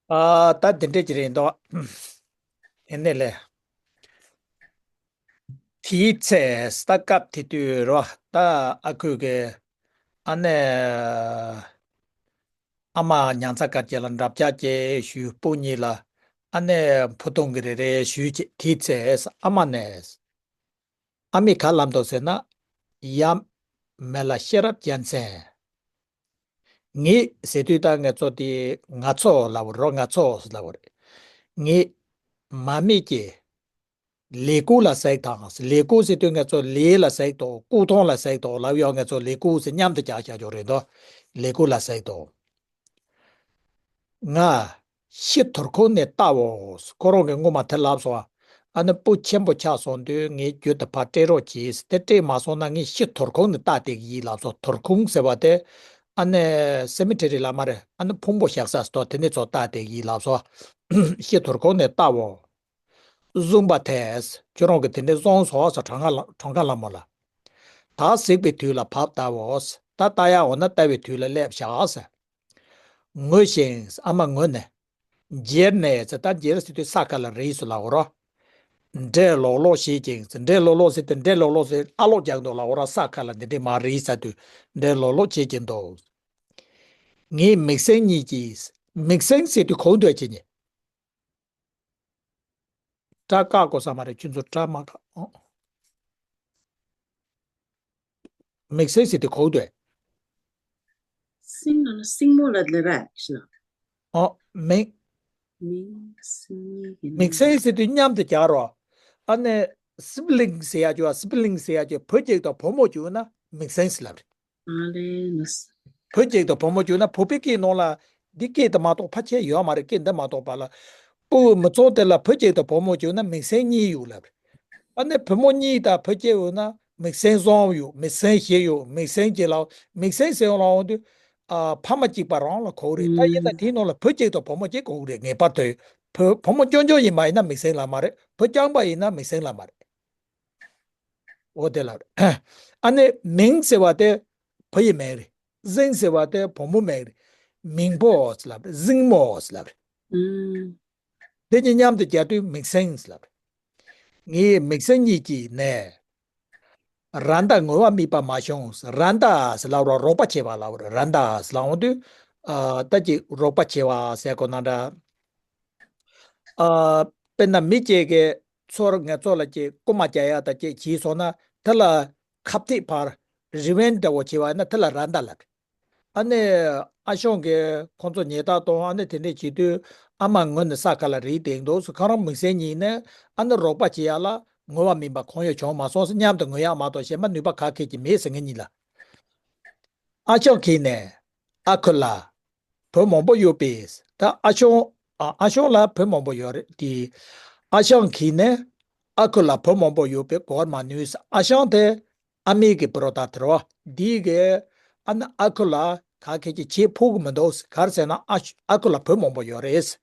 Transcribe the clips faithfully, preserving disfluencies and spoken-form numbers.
ཨ། ད་འདི་འདྲས་ཀྱི་རེད་འདུག་དེ་ནས་ལས། དེའི་ཚེ་ད་སྐབས་དེ་དུས་རོ། ད་ཨ་ཁུ་གི་ཨ་ནེ། ཨ་མ་མྱང་ཚ་དཀར་རྒྱན་ལ་འདྲ་བརྒྱ་བྱས་ཞུས། སྤུན་གཉིས་ལ་ཨ་ནེ་བུ་སྟོང་གི་རེ་རེ་ཞུས་བྱས། དེའི་ཚེ་ཨ་མ་ནས། ཨ་མས་ག་ལབ་འདུག་ཟེར་ན། ཡབ་མེ་ལ་ཤེས་རབ་རྒྱལ་མཚན། ངེད་ཟེར་དུས་ད་ངེད་ཚོ་དེ་ང་ཚོ་ལབ་རོ། ང་ཚོ་ལབ་རེད། ངེད་མ་མེད་ཀྱི་ལས་སྐུ་ལ་ཟེག་དང་། ལས་སྐུ་ཟེར་དུས་ངེད་ཚོ་ལས་ལ་ཟེག་དང་སྐུ་མཐོང་ལ་ཟེག་དང་ལབ་ཡོད། ངེད་ཚོ་ལས་སྐུ་ཟེར་མཉམ་དུ་རྒྱག་བཞག་ཆོག་རེད་དོ། ལས་སྐུ་ལ་ཟེག་དང་། ང་ཤི་དོར་ཁུང་ནས་བལྟའོ། ཁོ་རང་གིས་སྔོན་མ་དེ་ལབ་སོང་། ཨ་ནི་སྤུ་ཆེན་པོ་ཆགས་སོང་དུས་ངས་རྒྱུ་དེ་ཕར་སྤྲད་རོགས་གྱིས། དེ་སྤྲད་མ་སོང་ན་ངས་ཤི་དོར་ཁུང་ནས་བལྟ་བསྡད་ཀྱི་ཡིན་ལབ་སོང་། དོར་ཁུང་ཟེར་བ་དེ་ཨ་ནི་སེ་མི་ཊེ་རི་ལ་མ་རེད། ཨ་ནི་ཕུང་པོ་བཞག་ས་སྟོད་དེ་ནས་ཚོ་བལྟ་བསྡད་ཀྱི་ཡིན་ལབ་སོང་། ཤི་དོར་ཁུང་ནས་བལྟའོ། བཟུང་བ་དེས། ཁྱོད་རང་གིས་དེ་འདྲས་བཟུང་སོང་ཟེར། གྲོང་ཁ་ལ་གྲོང་ཁ་ལ་མོ་ལ། ད་གཟིགས་པའི་དུས་ལ་བབ་བལྟའོ། ད་ལྟ་ཡག་འོ་ན་ལྟ་བའི་དུས་ལ་སླེབས་བཞག་ཟེར། ངུ་ཞིང་། ཨ་མ་ངུ་ནས། འགྱེལ་ནས་ཟེར། ད་འགྱེལ་ཟེར་དུས་ས་ཁ་ལ་རིལ་སོང་ལབ་རོ། འདྲེ་ལོག་ལོག་བྱེད་ཅིང་ཟེར། འདྲེ་ལོག་ལོག་ཟེར་དུས་འདྲེ་ལོག་ལོག་ཟེར་ཨ་ལོག་རྒྱག་འདུག་ལབ་རོ། ས་ཁ་ལ་འདི་འདྲས་མར་རིལ་ཟེར་དུས་འདྲེ་ལོག་ལོག་བྱེད་ཀྱིན་འདུག་ངའི་མིང་སྲིང་གཉིས་ཀྱིས། མིང་སྲིང་ཟེར་དུས་གང་འདོད་བྱེད་ཉེ། སྐྲ་བཀག་དགོས་ས་མ་རེད། ཁྱོད་ཚོ་སྐྲ་མ་བཀག་ཨོ། མིང་སྲིང་ཟེར་དུས་གང་འདོད། སྲིང་ལ་ན་སྲིང་མོ་ལ་ལ་ར་ཞེས་ལ། ཨོ། མིང་། མིང་སྲིང་གཉིས་ཀྱི་མིང་སྲིང་ཟེར་དུས་མཉམ་དུ་རྒྱག་རོགས། ཨ་ནི་སིབ་ལིང་ཟེར་ཡ་ཅིག་ཡོད། སིབ་ལིང་ཟེར་ཡ་ཅིག་ཡོད། བུ་གཅིག་དང་བུ་མོ་གཅིག་ཡོད་ན་མིང་སྲིང་ཟེར་ལབ་རེད། ཨ་ལེ་ནས། བུ་གཅིག་དང་བུ་མོ་གཅིག་ཡོད་ན་བུ་ཕའི་སྐད་ནང་ལ་འདི་སྐད་དེ་མ་གཏོགས་ཕལ་ཆེར་ཡོད་མ་རེད། སྐད་འདི་མ་གཏོགས་པ་ལ། སྤུ་གུ་མི་ཚང་དེ་ལ་བུ་གཅིག་དང་བུ་མོ་གཅིག་ཡོད་ན་མིང་སྲིང་གཉིས་ཡོད་ལབ་རེད། ཨ་ནི་བུ་མོ་གཉིས་དང་བུ་གཅིག་ཡོད་ན་མིང་སྲིང་གསུམ་ཡོད། མིང་སྲིང་བཞི་ཡོད། མིང་སྲིང་གཅིག་ལ། མིང་སྲིང་ཟེར་ཡོང་ལ་འོང་དུས། ཨ། ཕ་མ་གཅིག་པ་རང་ལ་གོ་གི་རེད། ད་ཡིན་ན་དེའི་ནང་ལ་བུ་གཅིག་དང་བུ་མོ་གཅིག་གོ་གི་རེད། ངེས་པར་དུ། བུ་བུ་མོ་རྐྱང་རྐྱང་ཡིན་པ་ཡིན་ན་མིང་སྲིང་ལབ་མ་རེད། བུ་རྐྱང་པ་ཡིན་ན་མིང་སྲིང་ལབ་མ་རེད། འོ་དེ་ལ་རེད། ཨ་ནི་མིང་ཟེར་བ་དེ་བུ་ཡི་མིང་རེད། སྲིང་ཟེར་བ་དེ་བུ་མོ་མིང་རེད། མིང་པོ་ཟེར་ལབ་རེད། སྲིང་མོ་ཟེར་ལབ་རེད། ཨུམ། དེ་གཉིས་མཉམ་དུ་རྒྱག་དུས་མིང་སྲིང་ཟེར་ལབ་རེད། ངའི་མིང་སྲིང་གཉིས་ཀྱི་ནས། ར་མདའ་ངུ་བ་དམིགས་པ་མ་བྱུང་། ར་མདའ་ཟེར་ལབ་རོགས། རོགས་པ་བྱེད་པ་ལབ་རེད། ར་མདའ་ཟེར་ལབ་འོང་དུས། ཨ། ད་ཅིག་རོགས་པ་བྱེད་པ་ཟེར་དགོས་ན་འདྲ། ཨ། དཔེར་ན་མི་གཅིག་གིས་ཚུར་ངེད་ཚོ་ལ་ཅིག་རྐུ་མ་རྒྱག་ཡག་ད་ཅིག་བྱས་སོང་ན། དེ་ལ་ཁ་གཏད་བར་རི་ཝེན་ཇི་འདྲ་བོ་བྱས་པ་ཡིན་ན་དེ་ལ་ར་མདའ་ལབ་རེད། ཨ་ནི་ཨ་ཞང་གིས་ཁོང་ཚོ་ཉེས་རྡུང་གཏོང་། ཨ་ནི་དེ་འདྲས་བྱེད་དུས་ཨ་མ་ངུ་ནས་ས་ཁ་ལ་རིལ་བསྡད་འདུག་ཟེར། ཁོ་རང་མིང་སྲིང་གཉིས་ནས་ཨ་ནི་རོགས་པ་བྱེད་ཡག་ལ་ངུ་བ་དམིགས་པ་གང་ཡང་བྱུང་མ་སོང་ཟེར། མཉམ་དུ་ངུ་ཡག་མ་གཏོགས་གཞན་པ་ནུས་པ་ག་གེ་ཅིག་མེད་ཟེར། ངེད་གཉིས་ལ། ཨ་ཞང་གིས་ནས་ཨ་ཁུ་ལ་བུ་མང་པོ་ཡོད་པས། ད་ཨ་ཞང་། ཨ། ཨ་ཞང་ལ་བུ་མང་པོ་ཡོད་རེད་དེ། ཨ་ཞང་གིས་ནས་ཨ་ཁུ་ལ་བུ་མང་པོ་ཡོད་པས་གོ་བར་མ་ནུས། ཨ་ཞང་དེ་ཨ་མའི་གི་བུ་རོ་ད་དེ་རོ། འདི་གིས་ཨ་ནི་ཨ་ཁུ་ལ་ག་གེ་ཅིག་བྱེད་ཕོད་གི་མི་འདུག་ག་རེ་ཟེར་ན་ཨ་ཨ་ཁུ་ལ་བུ་མང་པོ་ཡོད་རེད།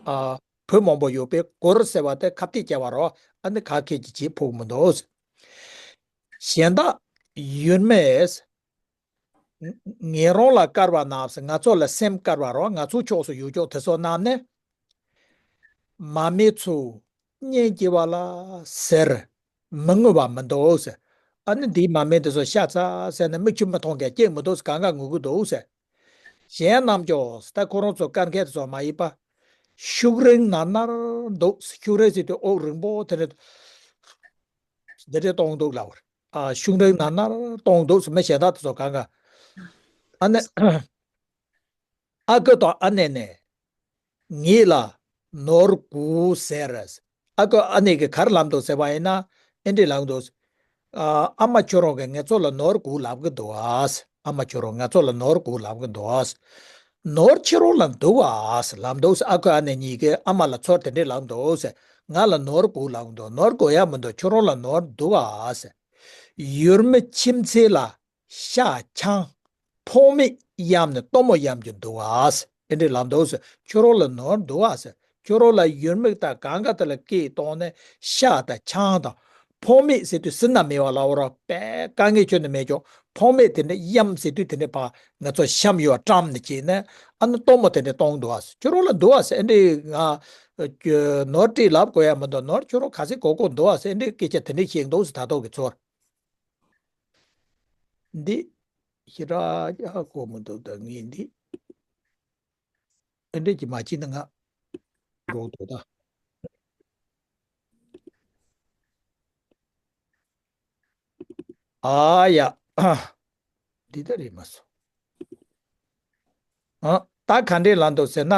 ཨ། བུ་མང་པོ་ཡོད་པས་གོ་བར་ཟེར་བ་དེ་ཁ་གཏད་བཅག་པ་རོ། ཨ་ནི་ག་གེ་ཅིག་བྱེད་ཕོད་གི་མི་འདུག་གཞན་དག་ཡུལ་མིས། ང་རང་ལ་བཀར་བ་རྣམས། ང་ཚོ་ལ་སེམས་བཀར་བ་རོ། ང་ཚོའི་ཕྱོགས་སུ་ཡོད་ཅོག་དེ་ཚོ་རྣམས་ནི། མ་མེད་ཚུལ་གཉེན་སྐྱེ་བ་ལ་ཟེར། མི་ངུ་བ་མི་འདུག་ཟེར། ཨ་ནི་འདིའི་མ་མེད་དེ་ཚོ་ཤ་ཚ་ཟེར་ནས་མིག་ཆུ་མི་མཐོང་མཁན་སྐྱེ་མི་འདུག་ཟེར། གང་ག་ངུ་གི་འདུག་ཟེར། གཞན་རྣམས་ཀྱང་ད་ཁོ་རང་ཚོ་བཀར་མཁན་དེ་ཚོ་མ་ཡིན་པ། ཤུགས་རིང་ནར་ནར་འདུག་ཤུགས་རིང་ཟེར་དུས་དབུགས་རིང་པོ་དེ་འདྲ། འདི་འདྲས་གཏོང་འདུག་ལབ། ཨ། ཤུགས་རིང་ནར་ནར་གཏོང་འདུག་ཟེར། མི་གཞན་དག་དེ་ཚོ་གང་ག། ཨ་ནི། ཨ་ཁུ་དང་ཨ་ནེ་ནས་ངེད་ལ་ནོར་དགོས་ཟེར། ཨ་ཁུ་ཨ་ནེ་གིས་ག་རེ་ལབ་འདུག་ཟེར་བ་ཡིན་ན། ཨེ་འདྲས་ལབ་འདུག་ཨ། ཨ་མ་ཁྱོད་རང་གིས་ངེད་ཚོ་ལ་ནོར་དགོས་ལབ་གི་འདུག་ཨ། ཨ་མ་ཁྱོད་རང་ངེད་ཚོ་ལ་ནོར་དགོས་ལབ་གི་འདུག་ཨ། ནོར་ཁྱོད་རང་ལ་འདུག་ཨ་ལབ་འདུག་ཨ་ཁུ་ཨ་ནེ་གཉིས་ཀྱིས་ཨ་མ་ལ་ཚུར་དེ་འདྲས་ལབ་འདུག་ཟེར། ང་ལ་ནོར་དགོས་ལབ་འདུག་ནོར་དགོས་ཡག་མི་འདུག་ཁྱོད་རང་ལ་ནོར་འདུག་ཨ་ཟེར། ཡུལ་མི་ཁྱིམ་མཚེས་ལ་ཤ་ཆང་ཕོགས་མེད་གཡམ་ནས་སྟོན་མོ་གཡམ་གྱི་འདུག་ཨ་ཟེར། དེ་འདྲས་ལབ་འདུག་ཟེར། ཁྱོད་རང་ལ་ནོར་འདུག་ཨ་ཟེར། ཁྱོད་རང་ལ་ཡུལ་མི་དང་གང་ག་དེ་ལ་སྐད་གཏོང་ནས་ཤ་དང་ཆང་དང་། ཕོགས་མེད་ཟེར་དུས་ཟིན་ན་མེད་པ་ལབ་རོ། དཔེ་དཀའ་ངལ་ཁྱོན་ནས་མེད་ཀྱོག་ཕོ་མོ་དེ་འདྲ་གཡམ་ཟེར་དུས་དེ་འདྲ་ཕར་ང་ཚོ་གཤམ་ཡོད་བཀྲམ་ནས་བྱས་ནས་ཨ་ནི་སྟོན་མོ་དེ་འདྲ་གཏོང་འདུག་ཨ། ཁྱོད་རང་ལ་འདུག་ཨ་ཟེར། ཨེ་འདྲས་ང་ནོར་སྤྲད་ལབ་དགོས་ཡ་མི་འདུག་ནོར་ཁྱོད་རང་ག་ཚོད་དགོས་དགོས་འདུག་ཨ་ཟེར། ཨེ་འདྲས་སྐད་ཆ་དེ་འདྲ་བཤད་འདུག་ཟེར། ད་ཐོག་གི་ཚོར་འདི་ཞེ་དྲག་ཡག་གོ་མི་འདུག་ད་ངས་འདི། ཨེ་འདྲས་ཀྱི་མ་བྱེད་ན་ང་འགྲོ་འདུག་ད། ཨ་ཡ། འདི་ལྟར་རེད་མ་སོང་། ཨ། ད་ག་འདྲས་ལབ་འདུག་ཟེར་ན།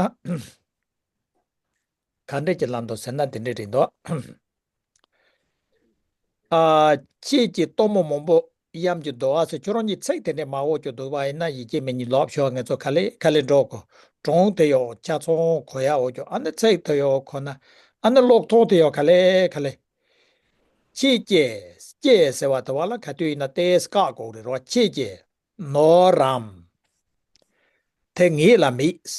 ག་འདྲས་ཀྱི་ལབ་འདུག་ཟེར་ན་འདི་འདྲས་རེད་འདུག་ཨ། ཁྱེད་ཀྱིས་སྟོན་མོ་མང་པོ་གཡམ་གྱི་འདུག་ཨ་ཟེར། ཁྱོད་རང་གཉིས་ཚིག་དེ་འདྲས་མ་འོས་ཀྱི་འདུག་པ་ཡིན་ན་ཡིད་ཆེས་མེད་ཉིད་ལོབས་ཤོག་ང་ཚོ་ག་ལེ་ག་ལེ་འགྲོ་དགོས། གྲོང་དེ་ཡོག་ཆ་ཚང་གོ་ཡ་འོས་ཀྱི། ཨ་ནི་ཚིག་དེ་ཡོག་གོ་ན། ཨ་ནི་ཀློག་ཐོག་དེ་ཡོག་ག་ལེ་ག་ལེ། ཁྱེད་ཀྱིས། ཀྱིས་ཟེར་བ་དེ་བ་ལ་ག་དུས་ཡིན་ན་ཏེས་བཀག་དགོས་རེད་རོ། ཁྱེད་ཀྱིས་ནོར་རམ། དེ་ངེད་ལ་མེད།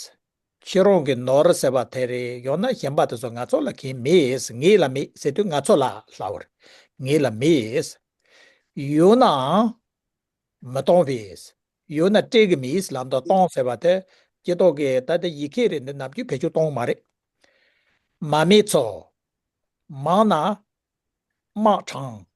ཁྱེད་རང་གི་ནོར་ཟེར་བ་དེ་རེད། ཡང་ན་གཞན་པ་དེ་ཚོ་ང་ཚོ་ལ་གང་མེད། ངེད་ལ་མེད་ཟེར་དུས་ང་ཚོ་ལ་ལབ་པ་རེད། ངེད་ལ་མེད། ཡོད་ནའང་མི་གཏོང་བས། ཡོད་ན་སྤྲད་གི་མེད་ལབ་འདུག་གཏོང་ཟེར་བ་དེ་སྐྱེ་ཐོག་གི་ད་ལྟ་ཡི་གེ་རེད། འདི་ནམ་རྒྱུན་བེད་སྤྱོད་གཏོང་གི་མ་རེད། མ་མེད་ཚོ། མང་ན། དམག་དྲངས།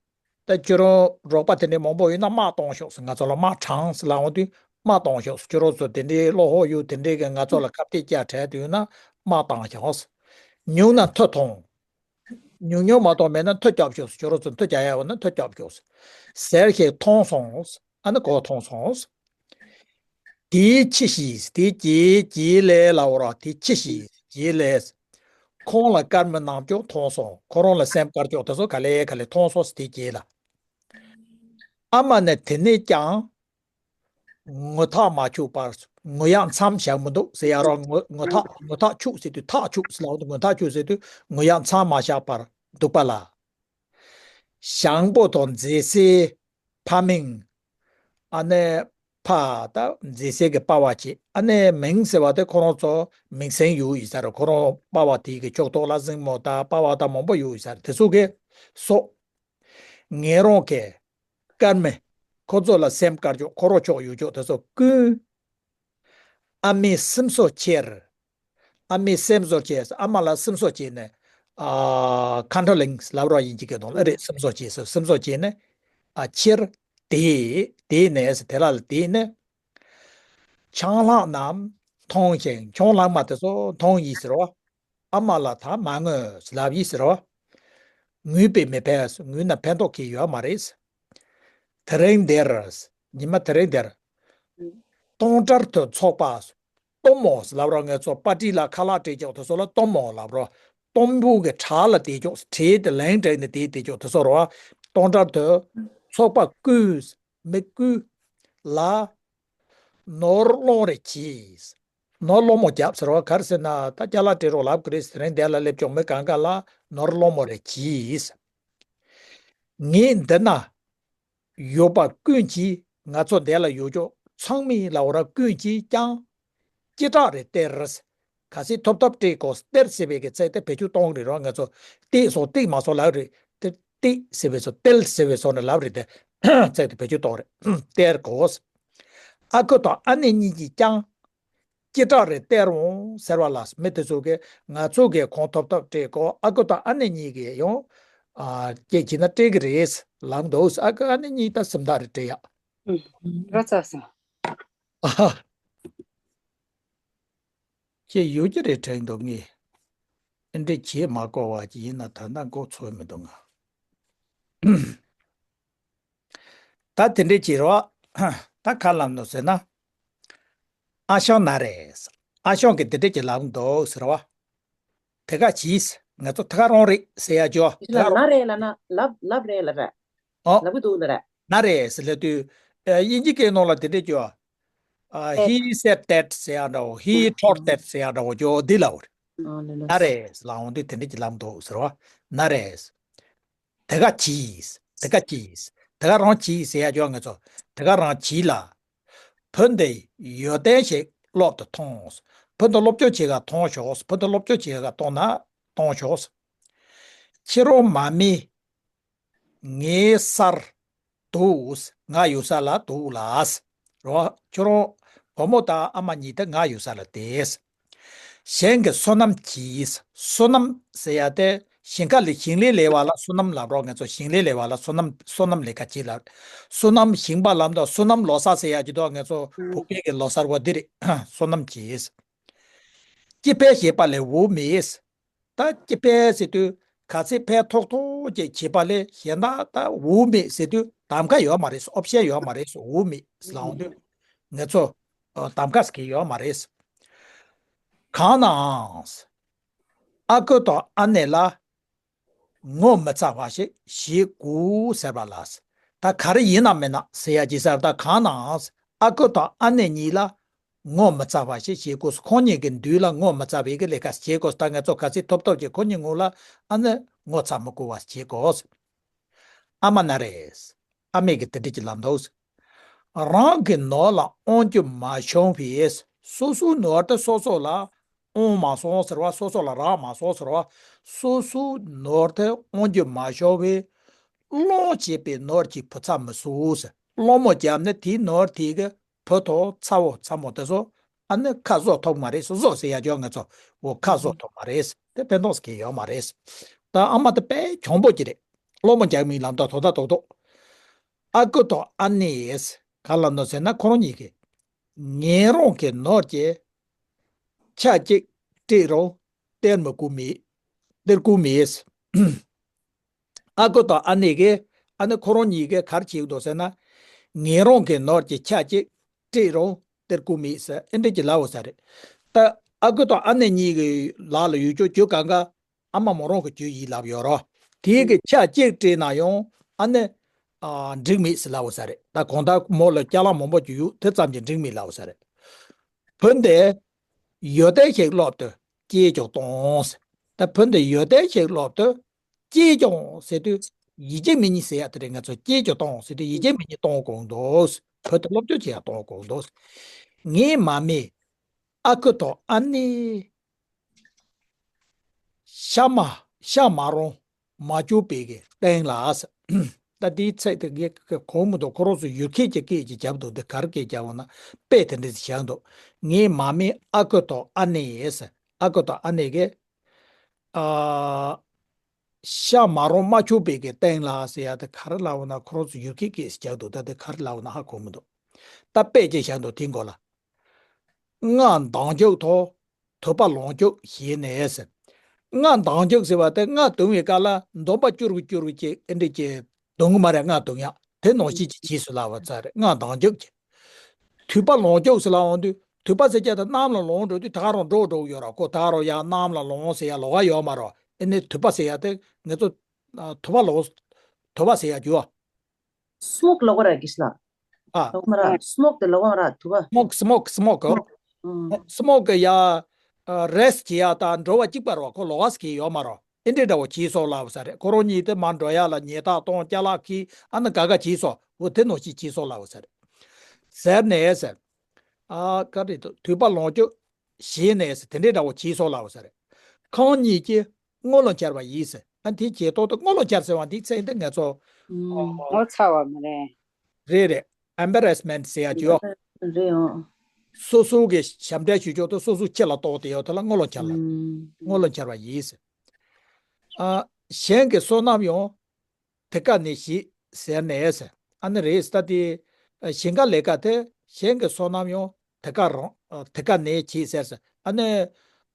ད་ཁྱོད་རང་རོགས་པ་དེ་འདྲའི་མང་པོ་ཡོད་ན་དམག་གཏོང་ཤོག་ཟེར། ང་ཚོ་ལ་དམག་དྲངས་ཟེར་ལབ་འོང་དུས་དམག་གཏོང་ཤོག་ཟེར། ཁྱོད་རང་ཚོ་དེ་འདྲའི་བློ་ཁོག་ཡོད། དེ་འདྲའི་གི་ང་ཚོ་ལ་ཁ་གཏད་བཅག་བྲལ་དུ་ཡོད་ན་དམག་བཏང་ཤོག་ཟེར། ཉུང་ན་མཐུ་ཐོངས། ཉུང་ཉུང་མ་གཏོགས་མེད་ན་མཐུ་རྒྱོབ་ཤོག་ཟེར། ཁྱོད་རང་ཚོ་མཐུ་རྒྱག་ཡ་ཡོད་ན་མཐུ་རྒྱོབ་ཤོག་ཟེར། ཟེར་ཞིག་མཐོང་སོང་། ཨ་ནི་གོ་མཐོང་སོང་། དེའི་ཕྱི་ཞིག་དེའི་རྗེས་རྗེས་ལས་ལབ་རོགས། དེའི་ཕྱི་ཞིག་རྗེས་ལས། ཁོང་ལ་དཀར་མོ་གནང་ཕྱོགས་མཐོང་སོང་། ཁོ་རང་ལ་སེམས་དཀར་ཕྱོགས་དེ་ཚོ་ག་ལེ་ག་ལེ་མཐོང་སོང་ཟེར། དེའི་རྗེས་ལ། ཨ་མ་ནི་དེ་ནས་ཀྱང་ངོ་ཐག་མ་ཆོད་པར། ངོ་ཡག་མཚམས་བཞག་མི་འདུག་ཟེར་ཡ་རོགས། ངོ་ངོ་ཐག་ངོ་ཐག་ཆོད་ཟེར་དུས་ཐག་ཆོད་ཟེར་ལབ་འདུག་ངོ་ཐག་ཆོད་ཟེར་དུས་ངོ་ཡག་མཚམས་མ་བཞག་པར་འདུག་པ་ལ། ཞང་པོ་དང་མཛེས་སེའི་ཕ་མིང་། ཨ་ནི་ཕ་ད་མཛེས་སེ་གི་པ་ཕ་བྱས། ཨ་ནི་མིང་ཟེར་བ་དེ་ཁོ་རང་ཚོ་མིང་སྲིང་ཡོད་ཡོད་ས་རེད། ཁོ་རང་པ་ཕ་དེ་གི་ཕྱོགས་གཏོགས་ལ་གཟིགས་མོ་དང་པ་ཕ་དང་མང་པོ་ཡོད་ཡོད་ས་རེད། དེ་ཚོ་གི་སོགས། ངེད་རང་གི་དཀར་མོ་ཁོ་ཚོ་ལ་སེམས་དཀར་ཕྱོགས། ཁོ་རང་ཕྱོགས་ཡོད་ཕྱོགས་དེ་ཚོ་ཀུན། ཨ་མའི་སེམས་གསོ་ཆེད། ཨ་མའི་སེམས་གསོ་ཆེད། ཨ་མ་ལ་སེམས་གསོ་བྱས་ནས། ཨ། ཁ་འཕྲོ་ལེན་ལབ་རོགས། ཡིན་གཅིག་གི་དོན་ལ་རེད། སེམས་གསོ་བྱས་སོ། སེམས་གསོ་བྱས་ནས། ཨ། ཆེར་དེ། དེ་ནས་དེ་ལ་དེ་ནས། ཆང་ལྷག་རྣམས་འཐུང་ཞིང་། ཆང་ལྷག་མ་དེ་ཚོ་འཐུང་ཡིན་ཟེར་བ། ཨ་མ་ལ་ད་མ་ངུས་ལབ་ཡིན་ཟེར་བ། ངུས་པས་མི་ཕན། ངུས་ན་ཕན་ཐོགས་ཀྱི་ཡོད་མ་རེད། དེ་རིང་འདིར། ཉི་མ་དེ་རིང་འདིར། སྟོང་ཁྲར་དུ་ཚོགས་པ། སྟོན་མོ་ལབ་རོགས། ང་ཚོ་པར་ཊི་ལ་ཁ་ལག་སྤྲད་ཀྱོག་དེ་ཚོ་ལ་སྟོན་མོ་ལབ་རོགས། སྟོན་པོ་གི་བྲག་ལ་བསྡད་ཀྱོག་བྲེལ་ཏེ་ལན་སྤྲད་ནས་དེ་བསྡད་ཀྱོག་དེ་ཚོ་རོ། སྟོང་ཁྲར་དུ་ཚོགས་པ་ཀུན། མི་ཀུན་ལ་ནོར་སློང་རེ་གྱིས། ནོར་སློང་མོ་རྒྱབ་ཟེར་བ་ག་རེ་ཟེར་ན། ད་ཅ་ལག་སྤྲད་རོགས་ལབ་ཀྱི་རེད། དེ་རིང་འདི་ལ་སླེབས་ཀྱོག་མི་གང་ག་ལ་ནོར་སློང་མོ་རེ་གྱིས། ངས་འདི་ན་ཡོད་པ་ཀུན་གྱིས། ང་ཚོ་འདི་ལ་ཡོད་ཀྱོག་ཚང་མའི་ལ་འོ་ར་ཀུན་གྱིས་ཀྱང་སྐྱེ་གྲགས་རེ་སྟེར། གལ་སྲིད་ཐོབ་ཐབས་སྤྲད་དགོས། སྟེར་ཟེར་བའི་གི་ཚིག་དེ་བེད་སྤྱོད་གཏོང་རེད་རོ། ང་ཚོ་སྟེར་སོང་སྟེར་མ་སོང་ལབ་རེད། དེ་སྟེར་ཟེར་བའི་སོ། སྟེར་ཟེར་བའི་སོ་ནས་ལབ་རེད། དེ་ཚིག་དེ་བེད་སྤྱོད་གཏོང་རེད། སྟེར་དགོས། ཨ་ཁུ་དང་ཨ་ནེ་གཉིས་ཀྱིས་ཀྱང་སྐྱེ་གྲགས་རེ་སྟེར་འོང་ཟེར་བ་ལ། མི་དེ་ཚོ་གིས་ང་ཚོ་གིས་ཁོང་ཐོབ་ཐབས་སྤྲད་དགོས། ཨ་ཁུ་དང་ཨ་ནེ་གཉིས་ཀྱིས་ཡང་ཨ་སྐྱེ་བྱས་ན་སྤྲད་ཀྱི་རེད་ལབ་འདུག་ཨ་ཁུ་ཨ་ནེ་གཉིས་ད་སེམས་ཐག་རེ་སྤྲད་ཡག་ཨུ། རོ་ཚ་སོང་། ཨ་ཧ། ཁྱེད་ཡོད་ཀྱི་རེད་དྲན་འདུག་ངས་ཨེ་འདྲས་བྱེད་མ་དགོས་པ་ཅིག་ཡིན་ན་ད་ལྟ་མགོ་ཚོས་མི་འདུག་ང་། ད་དེ་འདྲས་བྱེད་རོགས། ད་ག་ལབ་འདུག་ཟེར་ན། ཨ་ཞང་ན་རེ། ཨ་ཞང་གིས་དེ་འདྲས་ཀྱི་ལབ་འདུག་ཟེར་བ། དེ་ག་གྱིས། ང་ཚོ་དེ་ག་རང་རེད་ཟེར་ཡ་ཅོ། ལ་ན་རེ་ལ་ན་ལབ་ལབ་རེ་ལ་རེ། ཨོ། ལབ་གི་འདུག་ལ་རེ། ན་རེ་ཟེར་ལབ་དུས། ཨ། དབྱིན་ཇི་སྐད་ནང་ལ་དེ་འདྲས་ཅོ། ཨ། He said that ཟེར་ཡ་འདྲ་བོ། He thought that ཟེར་ཡ་འདྲ་བོ་ཅོ་འདི་ལ་འོ། ཨ་ལ་ལ། ན་རེ་ཟེར་ལབ་འོང་དུས་དེ་འདྲས་ཀྱི་ལབ་འདུག་ཟེར་བ། ན་རེ། དེ་ག་གྱིས། དེ་ག་གྱིས། དེ་ག་རང་གྱིས་ཟེར་ཡ་ཅོ་ང་ཚོ། དེ་ག་རང་གྱིས་ལ། བུ་འདི་ཡོན་ཏན་ཞིག་སློབ་ཏུ་ཐོངས། བུ་འདི་སློབ་སྦྱོང་བྱེད་ག་ཐོངས་ཤོག་བུ་འདི་སློབ་སྦྱོང་བྱེད་ག་ཐོངས་ན་ཐོངས་ཤོག་ཁྱེད་རང་མ་མི་ངའི་སར་ འདུག་ང་ཡོད་ས་ལ་འདུག་ལ། རོ། ཁྱོད་རང་བུ་མོ་དང་ཨ་མ་གཉིས་དེ་ང་ཡོད་ས་ལ་བསྡད། གཞན་གྱི་བསོད་ནམས་ཀྱིས། བསོད་ནམས་ཟེར་ཡ་དེ་ཞིང་ཁ་ལས་ཞིང་ལས་ལས་པ་ལ་བསོད་ནམས་ལབ་རོགས། ང་ཚོ་ཞིང་ལས་ལས་པ་ལ་བསོད་ནམས་བསོད་ནམས་ལས་ཀ་ཅིག་ལ། བསོད་ནམས་ཞིང་པ་ལབ་དང་བསོད་ནམས་ལོ་གསར་ཟེར་ཡ་ཅིག་འདུག་ང་ཚོ་བོད་པའི་གི་ལོ་གསར་བ་འདི་རེད། བསོད་ནམས་ཀྱིས། སྐྱེ་འཕེལ་བྱེད་པ་ལས་འོག་མེད། ད་སྐྱེ་འཕེལ་ཟེར་དུས་ག་ཚད་འཕེལ་ཐོག་ཐོག་ཅིག་བྱེད་པ་ལས་གཞན་དག་ད་འོག་མེད་ཟེར་དུས་གདམ་ཁ་ཡོད་མ་རེད། ཨོབ་ཤན་ཡོད་མ་རེད། འོག་མེད་ལབ་འོང་དུས་ང་ཚོ་གདམ་ཁ་ཟེར་གྱི་ཡོད་མ་རེད། གང་ནའང་ཨ་ཁུ་དང་ཨ་ནེ་ལ་ངོ་མི་ཚ་བ་ཞིག་བྱེད་དགོས་ཟེར་བ་ལ། ད་ག་རེ་ཡིན་ནམ་མིན་ན་ཟེར་ཡ་ཅིག་ཟེར་བ། ད་གང་ནའང་ཨ་ཁུ་དང་ཨ་ནེ་གཉིས་ལ་ངོ་མི་ཚ་བ་ཞིག་བྱེད་དགོས། ཁོང་གཉིས་ཀྱི་མདུན་ལ་ངོ་མི་ཚ་བའི་གི་ལས་ཀ་བྱེད་དགོས། ད་ང་ཚོ་ག་ཚོད་ཐོབ་ཐོབ་ཀྱིས་ཁོང་གཉིས་ངོ་ལ་ཨ་ནི་ངོ་ཚ་མི་དགོས་པ་བྱེད་དགོས། ཨ་མ་ན་རེ། ཨ་མས་གི་དེ་འདྲ་ཅིག་ལབ་འདུག་རང་གི་ནོར་ལ་དབང་རྒྱུ་མ་བྱུང་བས། སོ་སོའི་ནོར་དེ་སོ་སོ་ལ་དབང་མ་སོང་ཟེར་བ། སོ་སོ་ལ་རག་མ་སོང་ཟེར་བ། སོ་སོའི་ནོར་དེ་དབང་རྒྱུ་མ་བྱུང་བས། སློང་བྱེད་པའི་ནོར་གྱིས་བུ་ཚ་མི་བསྲུང་ཟེར། སློང་མོ་བརྒྱབ་ནས་དེའི་ནོར་དེ་གི་བུ་དང་ཚ་བོ་ཚ་མོ་དེ་ཚོ་ཨ་ནི་ཁ་བཟོ་ཐུབ་མ་རེད། བཟོ་ཟེར་ཡ་ཅོག་ང་ཚོ་འོ་ཁ་བཟོ་ཐུབ་མ་རེད། དེ་ཕན་ཐོགས་ཀྱི་ཡོད་མ་རེད། ད་ཨ་མ་དེ་དཔེ་གྱོང་པོ་ཅིག་རེད། སློང་མོ་རྒྱག་མི་ལབ་ད་དོ་ད་དོ་དོ། ཨ་ཁུ་དང་ཨ་ནེས་ག་ལ་ནོར་ཟེར་ན་ཁོ་རང་གཉིས་ཀྱིས་ངེད་རང་གི་ནོར་གྱི་ཆ་གཅིག་སྤྲད་རུང་སྟེར་མི་དགོས་མེད། སྟེར་དགོས་མེད། ཨ་ཁུ་དང་ཨ་ནེ་གིས་ཨ་ནི་ཁོ་རང་གཉིས་ཀས་ག་རེ་བྱེད་ཀྱི་འདུག་ཟེར་ན། ངེད་རང་གི་ནོར་གྱི་ཆ་གཅིག་སྤྲད་རུང་སྟེར་དགོས་མེད་ཟེར་ཨེ་འདྲ་ཅིག་ལབ་པ་ས་རེད། ད་ཨ་ཁུ་དང་ཨ་ནེ་གཉིས་ཀྱི་ལག་ལ་ཡོད་ཅོག་ཅོ་གང་ག་ཨ་མ་མོ་རང་གི་རྒྱུ་ཡིན་ལབ་ཡོད་རོ། དེའི་གི་ཆ་གཅིག་སྤྲད་ན་ཡང་ཨ་ནི་ཨ་འགྲིག་མེད་ཟེར་ལབ་པ་ས་རེད། ད་གང་ལྟར་མོ་ལ་ཅ་ལག་མང་པོ་ཅིག་ཡོད། དེ་ཙམ་གྱིས་འགྲིག་མེད་ལབ་པ་ས་རེད། བུ་འདི་ཡོན་ཏན་ཞིག་སློབ་དུས་སྐྱེས་ཀྱང་སྟོང་ཟེར། ད་བུ་འདི་ཡོན་ཏན་ཞིག་སློབ་དུས་སྐྱེས་ཀྱང་ཟེར་དུས་ཡིད་ཆེས་མེད་ནི་ཟེར་ཡ་དེ་རེད། ང་ཚོ་སྐྱེས་ཀྱང་སྟོང་ཟེར་དུས་ཡིད་ཆེས་མེད་ནི་གཏོང་དགོས་འདུག་བུ་དེ་སློབ་སྦྱོང་བྱེད་ཡ་གཏོང་དགོས་འདུག་ངའི་མ་མས་ཨ་ཁུ་དང་ཨ་ནེ་ཤ་མ་ཤ་མ་རུང་མ་བཅུག་པའི་གི་སྟེང་ལ་ཟེར། ད་དེའི་ཚིག་དེ་ངས་གོ་མི་འདུག་ཁོ་རང་ཚོ་ཡུལ་སྐད་ཀྱི་སྐད་ཀྱི་རྒྱབ་འདུག་དེ་ག་རེ་སྐད་རྒྱབ་འོང་ན་དཔེ་དེ་འདྲ་ཞིག་བཞག་འདུག་ངའི་མ་མས་ཨ་ཁུ་དང་ཨ་ནེ་ཟེར། ཨ་ཁུ་དང་ཨ་ནེ་གིས་ཨ། ཤ་མ་རུང་མ་བཅུག་པའི་གི་སྟེང་ལ་ཟེར་ཡ་དེ་ག་རེ་ལབ་འོང་ན། ཁོ་རང་ཚོ་ཡུལ་སྐད་ཀྱི་སྐད་རྒྱག་འདུག་ད་དེ་ག་རེ་ལབ་འོང་ན་ཧ་གོ་མི་འདུག་ད་དཔེ་ཅིག་བཞག་འདུག་དེའི་མགོ་ལ། རྔ་འདང་རྒྱུག་དང་དུད་པ་ལོང་རྒྱུག་བྱས་ནས་ཟེར། རྔ་འདང་རྒྱུག་ཟེར་བ་དེ་རྔ་རྡུང་བའི་སྐབས་ལ་འདོམ་པ་སྐྱུར་བུ་སྐྱུར་བུ་ཅིག་ཨེ་འདྲ་ཅིག་རྡུང་གི་མ་རེད། རྔ་རྡུང་ཡ་དེ་ནང་བཞིན་ཅིག་བྱས་སོང་ལབ་པ་ཙ་རེད། རྔ་འདང་རྒྱུག་ཅིག་དུད་པ་ལོང་རྒྱུག་ཟེར་ལབ་འོང་དུས་དུད་པ་ཟེར་རྒྱུ་དེ་གནམ་ལ་ལོང་འགྲོ་དུས་ད་ག་རང་འགྲོ་འགྲོ་གི་ཡོད་ར། ཁོ་ད་ག་རང་ཡར་གནམ་ལ་ལོང་ཟེར་ཡ་ལོགས་ཀ་ཡོད་མ་རེད། ཨེ་ནི་དུད་པ་ཟེར་ཡ་དེ་ང་ཚོ་ཨ་དུད་པ་ལོང་དུད་པ་ཟེར་ཡ་རྒྱུ་བ། སྨོག་ལོགས་ར་གིས་ལ། ཨ། ལོགས་མ་ར་སྨོག་དེ་ལོགས་མ་ར་དུ་བ། སྨོག་སྨོག་སྨོག་གོ། ཨུམ། སྨོག་གི་ཡ། རེས་བྱེད་ཡ་དང་འགྲོ་བ་གཅིག་པ་རོ། ཁོ་ལོགས་ཀ་ཟེར་གི་ཡོད་མ་རོ། ཨེ་འདྲའི་འདྲ་བོ་བྱས་སོང་ལབ་ས་རེད། ཁོ་རང་གཉིས་དེ་མར་འགྲོ་ཡ་ལ་ཉལ་ཐག་གཏོང་ཅ་ལག་ཁྱེར་ཨ་ནི་ག་ག་བྱས་སོང་འོ་དེ་ནང་བཞིན་བྱས་སོང་ལབ་ས་རེད། ཟེར་ནས་ཟེར། ཨ་ག་རེད་དོ་དུད་པ་ལོང་རྒྱུག་བྱས་ནས་ཟེར་དེ་འདྲའི་འདྲ་བོ་བྱས་སོང་ལབ་ས་རེད། ཁོང་གཉིས་ཀྱིས་ངོ་ལོག་འཁྱེར་བ་ཡིན་ཟེར། ཨ་དེ་བྱས་ཐོག་ཏུ་ངོ་ལོག་འཁྱེར་ཟེར་བ་འདི་ཚེ་འདི་ང་ཚོ་ངོ་ཚ་བ་མ་རེད། རེད་རེད། ཨེམ་བེ་རེ་སི་མེན་ཊི་ཟེར་ཡ་ཅིག་ཡོད། རེད་ཡོང་། སོ་སོ་གི་ཞབས་འདྲེན་ཞུ་ཕྱོགས་དུ་སོ་སོ་ཁྱི་ལ་གཏོགས་ཏེ་ཡོད་དེ་ལ་ངོ་ལོག་འཁྱེར་ལ། ངོ་ལོག་འཁྱེར་བ་ཡིན་ཟེར། ཨ་གཞན་གྱི་བསོད་ནམས་ཡང་དེ་ཀ་ནས་བྱེད་ཟེར་ནས་ཟེར། ཨ་ནི་རེད་ཟེར་ད་དེ་ཞིང་ཁ་ལས་ཀ་དེ་གཞན་གྱི་བསོད་ནམས་ཡང་དེ་ཀ་རང་དེ་ཀ་ནས་བྱེད་ཟེར་ཟེར། ཨ་ནི་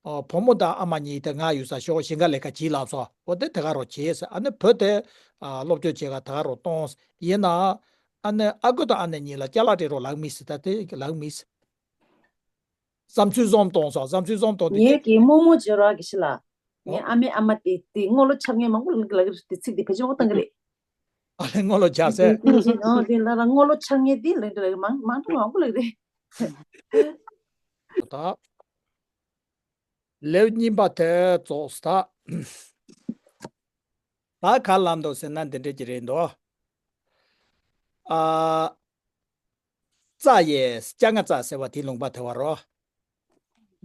བུ་མོ་དང་ཨ་མ་གཉིས་དེ་ང་ཡོད་ས་ཤོག་ཞིང་ཁ་ལས་ཀ་བྱེད་ལབ་སོང་། འོ་དེ་དེ་ཀ་རང་བྱེད་ཟེར། ཨ་ནི་བུ་དེ་སློབ་སྦྱོང་བྱེད་ག་དེ་ཀ་རང་གཏོང་ཡིན་ན། ཨ་ནི་ཨ་ཁུ་དང་ཨ་ནེ་གཉིས་ལ་ཅ་ལག་སྤྲད་རོགས་ལབ་མི་སྲིད། ད་དེ་ལབ་མི་སྲིད། བསམ་ཚུལ་བཟང་གཏོང་སོང་། བསམ་ཚུལ་བཟང་གཏོང་དེ་ངས་ཀྱི་རྨོ་མོ་བྱེད་རོགས་གི་ཤི་ལ། ངའི་ཨ་མའི་ཨ་མ་དེ་དེ་ངོ་ལོ་འཆར་ངེས་མང་པོ་ལ་གི་དེ་ཚིག་དེ་བེད་སྤྱོད་མང་པོ་བཏང་གི་རེད། ཨ་ལས་ངོ་ལོ་འཆར་ཟེར། ཨོ་དེ་ལ་ལ་ངོ་ལོ་འཆར་ངེས་དེ་ལ་འདྲ་ལ་མང་མང་པོ་མང་པོ་ལ་གི་རེད། ད་ལེའུ་གཉིས་པ་དེ་རྫོགས་སོང་། ད་ག་ལ་འདུག་ཟེར་ན་འདི་འདྲ་ཅིག་རེད་འདུག་ཨ། རྩྭ་ཡི་སྤྱན་སྔ་རྩྭ་ཟེར་བ་དེའི་ལུང་པ་དེ་བ་རོ།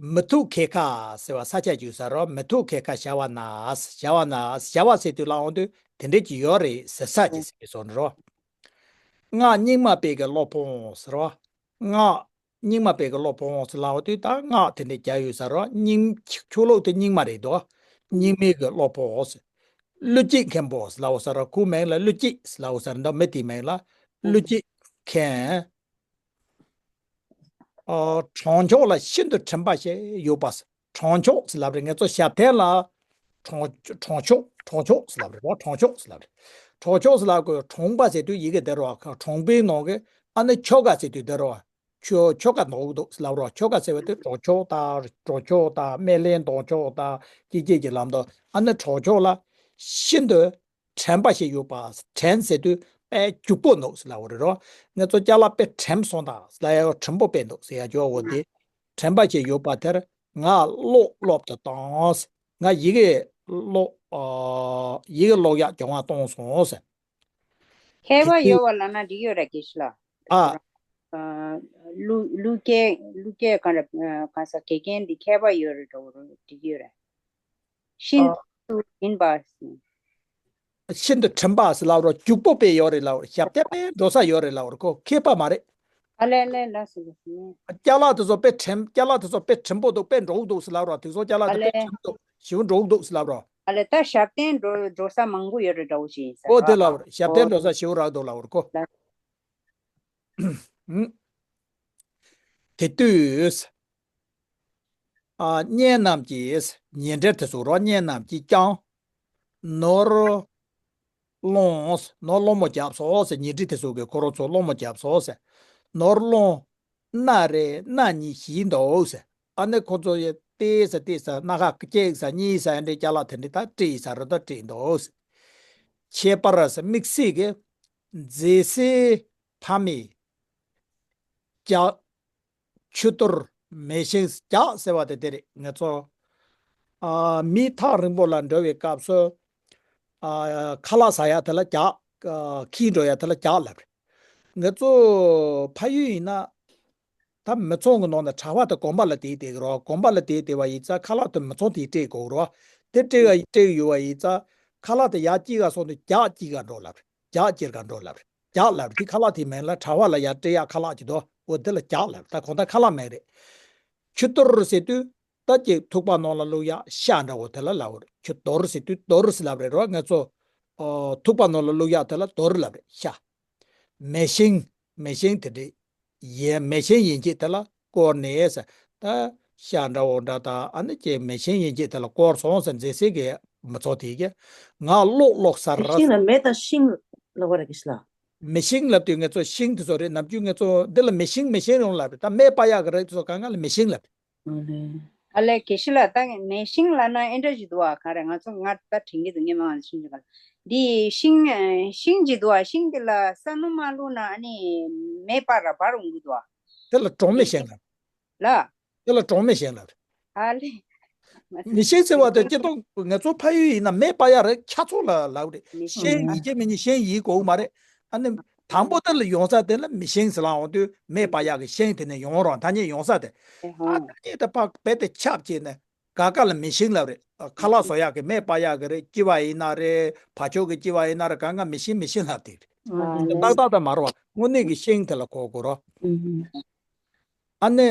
མི་ཐུབ་ཁལ་ཁ་ཟེར་བ་ས་ཆ་བརྗོད་ས་རོ། མི་ཐུབ་ཁལ་ཁ་བྱ་བ་ན་བྱ་བ་ན་བྱ་བ་ཟེར་དུས་ལ་འོང་དུས་དེ་འདྲས་ཀྱི་ཡོད་རེད་ཟེར་ས་ཅིག་ཟེར་གི་སོང་རོ། སྔགས་རྙིང་མ་པའི་གི་སློབ་དཔོན་ཟེར་བ། སྔགས་རྙིང་མ་པའི་གི་སློབ་དཔོན་ཟེར་ལབ་དུས་ད་སྔགས་དེ་འདྲ་རྒྱག་ཡོད་ཟེར་བ། རྙིང་ཆོས་ལུགས་དེ་རྙིང་མ་རེད་དོ། རྙིང་མའི་གི་སློབ་དཔོན་ཟེར། ཀླུ་སྐྱེས་མཁན་པོ་ཟེར་ལབ་ཟེར་བ། ཁོའི་མིང་ལ་ཀླུ་སྐྱེས་ཟེར་ལབ་ཟེར་འདུག་མི་དེའི་མིང་ལ་ཀླུ་སྐྱེས་མཁན། ཨ། གྲོང་ཆོག་ལ་ཤིན་ཏུ་དྲན་པ་ཞིག་ཡོད་པ། གྲོང་ཆོག་ཟེར་ལབ་རེད། ང་ཚོ་ཞབས་བརྟན་ལ་གྲོང་གྲོང་ཆོག་གྲོང་ཆོག་ཟེར་ལབ་རེད་བ། གྲོང་ཆོག་ཟེར་ལབ་རེད། གྲོང་ཆོག་ཟེར་ལབ་དགོས། གྲོང་པ་ཟེར་དུས་ཡི་གེ་དེ་རེད་བ། གྲོང་པའི་ནང་གི་ཨ་ནི་ཆོ་ག་ཟེར་དུས་དེ་རེད་བ། ཆོ་ཆོ་ག་འདོགས་འདུག་ཟེར་ལབ་རེད་བ། ཆོ་ག་ཟེར་བ་དེ་གྲོང་ཆོག་དང་གྲོང་ཆོག་དང་སྨན་བླའི་གདོང་ཆོག་དང་ཅི་ཅི་ཅི་ལབ་འདུག་ཨ་ནི་གྲོང་ཆོག་ལ་ཤིན་ཏུ་དྲན་པ་ཞིག་ཡོད་པ། དྲན་ཟེར་དུས་དཔེ་སྐྱུག་པོ་འདུག་ཟེར་ལབ་རེད་རོ། ང་ཚོ་ཅ་ལག་དཔེ་དྲན་སོང་ད་ཟེར་ཡ། དྲན་པོ་དཔེ་འདུག་ཟེར་ཡ་ཅོ་བོ་དེ། དྲན་པ་ཞིག་ཡོད་པ་དེར་ང་ཀློག་ཀློག་ཏུ་བཏང་ཟེར། ང་ཡི་གེ་ཀློག་ཨ། ཡི་གེ་ཀློག་ཡག་སྦྱོང་བ་གཏོང་སོང་ཟེར། མཁས་པ་ཡོད་པ་ལབ་ན་འགྲིག་ཡོད་རེད་དགེ་བཤེས་ལགས། ཨ། ཨ། ཀླུ་ཀླུ་སྐྱེས་ཀླུ་སྐྱེས་གང་རེད། ཨ། གང་ཟག་དགེ་རྒན་འདི་མཁས་པ་ཡོད་རེད་འགྲོ་རུ་འགྲིག་ཡོད་རེད། ཤིན་ཨ། ཏུ་ཡིན་པ། ཤིན་ཏུ་དྲན་པ་ཟེར་ལབ་རོ། སྐྱུག་པོ་དཔེ་ཡོད་རེད་ལབ་རོ། ཞབས་བརྟན་དཔེ་འགྲོ་ས་ཡོད་རེད་ལབ་རོ། ཁོ་མཁས་པ་མ་རེད། ཨ་ལེ་ལེ་ལ་སུ་ལ་སུ། ཅ་ལག་དེ་ཚོ་དཔེ་དྲན། ཅ་ལག་དེ་ཚོ་དཔེ་དྲན་པོ་འདུག་དཔེ་འགྲོ་གི་འདུག་ཟེར་ལབ་རོ། དེ་ཚོ་ཅ་ལག་ཨ་དེ་དཔེ་ལེ་དྲན་འདུག་ཞེ་པོ་འགྲོ་གི་འདུག་ཟེར་ལབ་རོ། ཨ་ལེ་ད་ཞབས་བརྟན་འགྲོ་འགྲོ་ས་མང་པོ་ཡོད་རེད་འདྲ་བོ་ཞིག་ཡིན་ས་ཨོ་རེད། དེ་ལབ་རོ། ཞབས་བརྟན་འགྲོ་ས་ཞེ་པོ་རག་འདུག་ལབ་རོ་ཁོ། ལ། དེ་དུས། ཨ། གཉེན་རྣམས་ཀྱིས། ཉེ་འབྲེལ་དེ་ཚོ་རོ། གཉེན་རྣམས་ཀྱིས་ཀྱང་། ནོར་སློང་། ནོར་སློང་མོ་བརྒྱབ་སོང་ཟེར། ཉེ་འབྲེལ་དེ་ཚོ་གིས་ཁོ་རང་ཚོ་སློང་མོ་བརྒྱབ་སོང་ཟེར། ནོར་སློང་། སྣ་རེ་སྣ་གཉིས་ཞིག་འདུག་ཟེར། ཨ་ནི་ཁོ་ཚོ་ཡི་ཏེ་ས་ཏེ་ས་སྣ་ཁ་གཅིག་ས་གཉིས་ས་ཨ་འདྲའི་ཅ་ལག་དེ་འདྲའི་ད་སྤྲད་ས་རུ་ད་སྤྲད་འདུག་ཟེར། ཁྱད་པར་ཟེར་དམིགས་བསལ་གྱི་མཛེས་སེ་ཕ་མས་ཀྱག་ཆུ་གཏོར་མེ་ཤིང་། ཀྱག་ཟེར་བ་དེ་དེ་རེད། ང་ཚོ་ཨ་མི་ཐག་རིང་པོ་ལ་འགྲོ་བའི་སྐབས་སུ་ཨ་ཁ་ལག་ཟ་ཡ་དེ་ལ་ཀྱག་ཨ་འཁྱེར་འགྲོ་ཡ་དེ་ལ་ཀྱག་ལབ་རེད། ང་ཚོ་ཕ་ཡུལ་ཡིན་ན་ད་མི་ཚང་གི་ནང་ན་གྲྭ་པ་དང་གོམ་པ་ལ་དེད་དེད་གི་རོ། གོམ་པ་ལ་དེད་དེད་པ་ཡིན་ཙང་ཁ་ལག་དེ་མི་ཚང་དེ་སྤྲད་དགོས་གི་རོ། དེ་སྤྲད་ག་སྤྲད་གི་ཡོད་པ་ཡིན་ཙང་ཁ་ལག་དེ་ཡར་དཀྱིལ་ག་སོང་དུས་ཀྱག་དཀྱིལ་ག་འགྲོ་ལབ་རེད། ཀྱག་དཀྱིལ་ག་འགྲོ་ལབ་རེད། ཀྱག་ལབ་རེད། དེ་ཁ་ལག་དེའི་མིང་ལ་གྲྭ་པ་ལ་ཡར་སྤྲད་ཡག་ཁ་ལག་ཅིག་འདུག་འོ་དེ་ལ་ཀྱག་ལབ་རེད། ད་གང་ལྟར་ཁ་ལག་མིང་རེད། ཆུ་གཏོར་ཟེར་དུས་ད་ཅིག་ཐུག་པ་ནང་ལ་བླུག་ཡག་ཤ་འདྲ་བོ་དེ་ལ་ལབ་རེད། ཆུ་གཏོར་ཟེར་དུས་གཏོར་ཟེར་ལབ་རེད་རོ། ང་ཚོ་ཨོ་ཐུག་པ་ནང་ལ་བླུག་ཡག་དེ་ལ་གཏོར་ལབ་རེད། ཤ། མེ་ཤིང་། མེ་ཤིང་དེ་འདྲ་ཡིན། མེ་ཤིང་ཡིན་གྱི་དེ་ལ་བསྐོར་ནས་ཟེར། ད་ཤ་འདྲ་བོ་འདྲ་དང་ཨ་ནི་ཀྱེ་མེ་ཤིང་ཡིན་གྱི་དེ་ལ་བསྐོར་སོང་ཟེར། མཛེས་སེ་གི་མི་ཚོགས་དེ་གི་ང་ཀློག་ཀློག་ས་མེ་རེད། ཤིང་ལ་མེ་དང་ཤིང་ལབ་པ་རེད་གི་ཤི་ལ། མེ་ཤིང་ལབ་དུས་ང་ཚོ་ཤིང་དེ་ཚོ་རེད། ནམ་རྒྱུན་ང་ཚོ་འདི་ལ་མེ་ཤིང་མེ་ཤིང་རང་ལབ་རེད། ད་མེ་སྤར་ཡག་གི་རིགས་དེ་ཚོ་གང་ག་ལ་མེ་ཤིང་ལབ་རེད། ཨ་ལེ་དགེ་བཤེས་ལགས། ད་མེ་ཤིང་ལབ་ན་ཨེ་འདྲ་ཞིག་འདུག་བ། ག་རེ་ང་ཚོ་ང་ད་དྲན་གྱི་འདུག་ངས་མ་ང་ཤིང་ཅིག་ག་ལ། འདི་ཤིང་ཤིང་ཅིག་འདུག་བ། ཤིང་འདི་ལ་ས་སྣུམ་མ་བླུགས་ན་ཨ་ནི་མེ་སྤར་ར་འབར་འོང་གི་འདུག་བ། དེ་ལ་གྲོང་མེ་ཤིང་ལབ། ལ། དེ་ལ་གྲོང་མེ་ཤིང་ལབ། ཨ་ལེ། མེ་ཤིང་ཟེར་བ་དེ་སྤྱིར་བཏང་ང་ཚོ་ཕ་ཡུལ་ཡིན་ན་མེ་སྤར་ཡག་རེད། ཁྱ་མཚོ་ལ་ལབ་རེད། མེ་ཤིང་ཤིང་ཡིན་གྱི་མིན་གྱི་ཤིང་ཡིན་དགོས་མ་རེད། ཨ་ནི་དང་པོ་དེ་ལ་ཡོང་ས་དེ་ལ་མེ་ཤིང་ཟེར་ལ་འོང་དུས་མེ་སྤར་ཡག་གི་ཤིང་དེ་ནས་ཡོང་རོགས། ཐ་སྙད་ཡོང་ས་དེ། ཨ་ཐ་སྙད་དེ་ཕར་རྦད་དེ་ཁྱབ་བྱས་ནས་ག་ག་ལ་མེ་ཤིང་ལབ་རེད། ཁ་ལག་བཟོ་ཡག་གི་མེ་སྤར་ཡག་གི་རེད། ལྕི་བ་ཡིན་ན་རེད། བ་ཕྱུགས་ཀྱི་ལྕི་བ་ཡིན་ན་རེད། གང་ག་མེ་ཤིང་མེ་ཤིང་ལབ་དེ་རེད། ཏག་ཏག་ད་མ་རེད་བ། དངོས་གནས་ཀྱི་ཤིང་དེ་ལ་གོ་དགོས་རོགས། ཨ་ནི།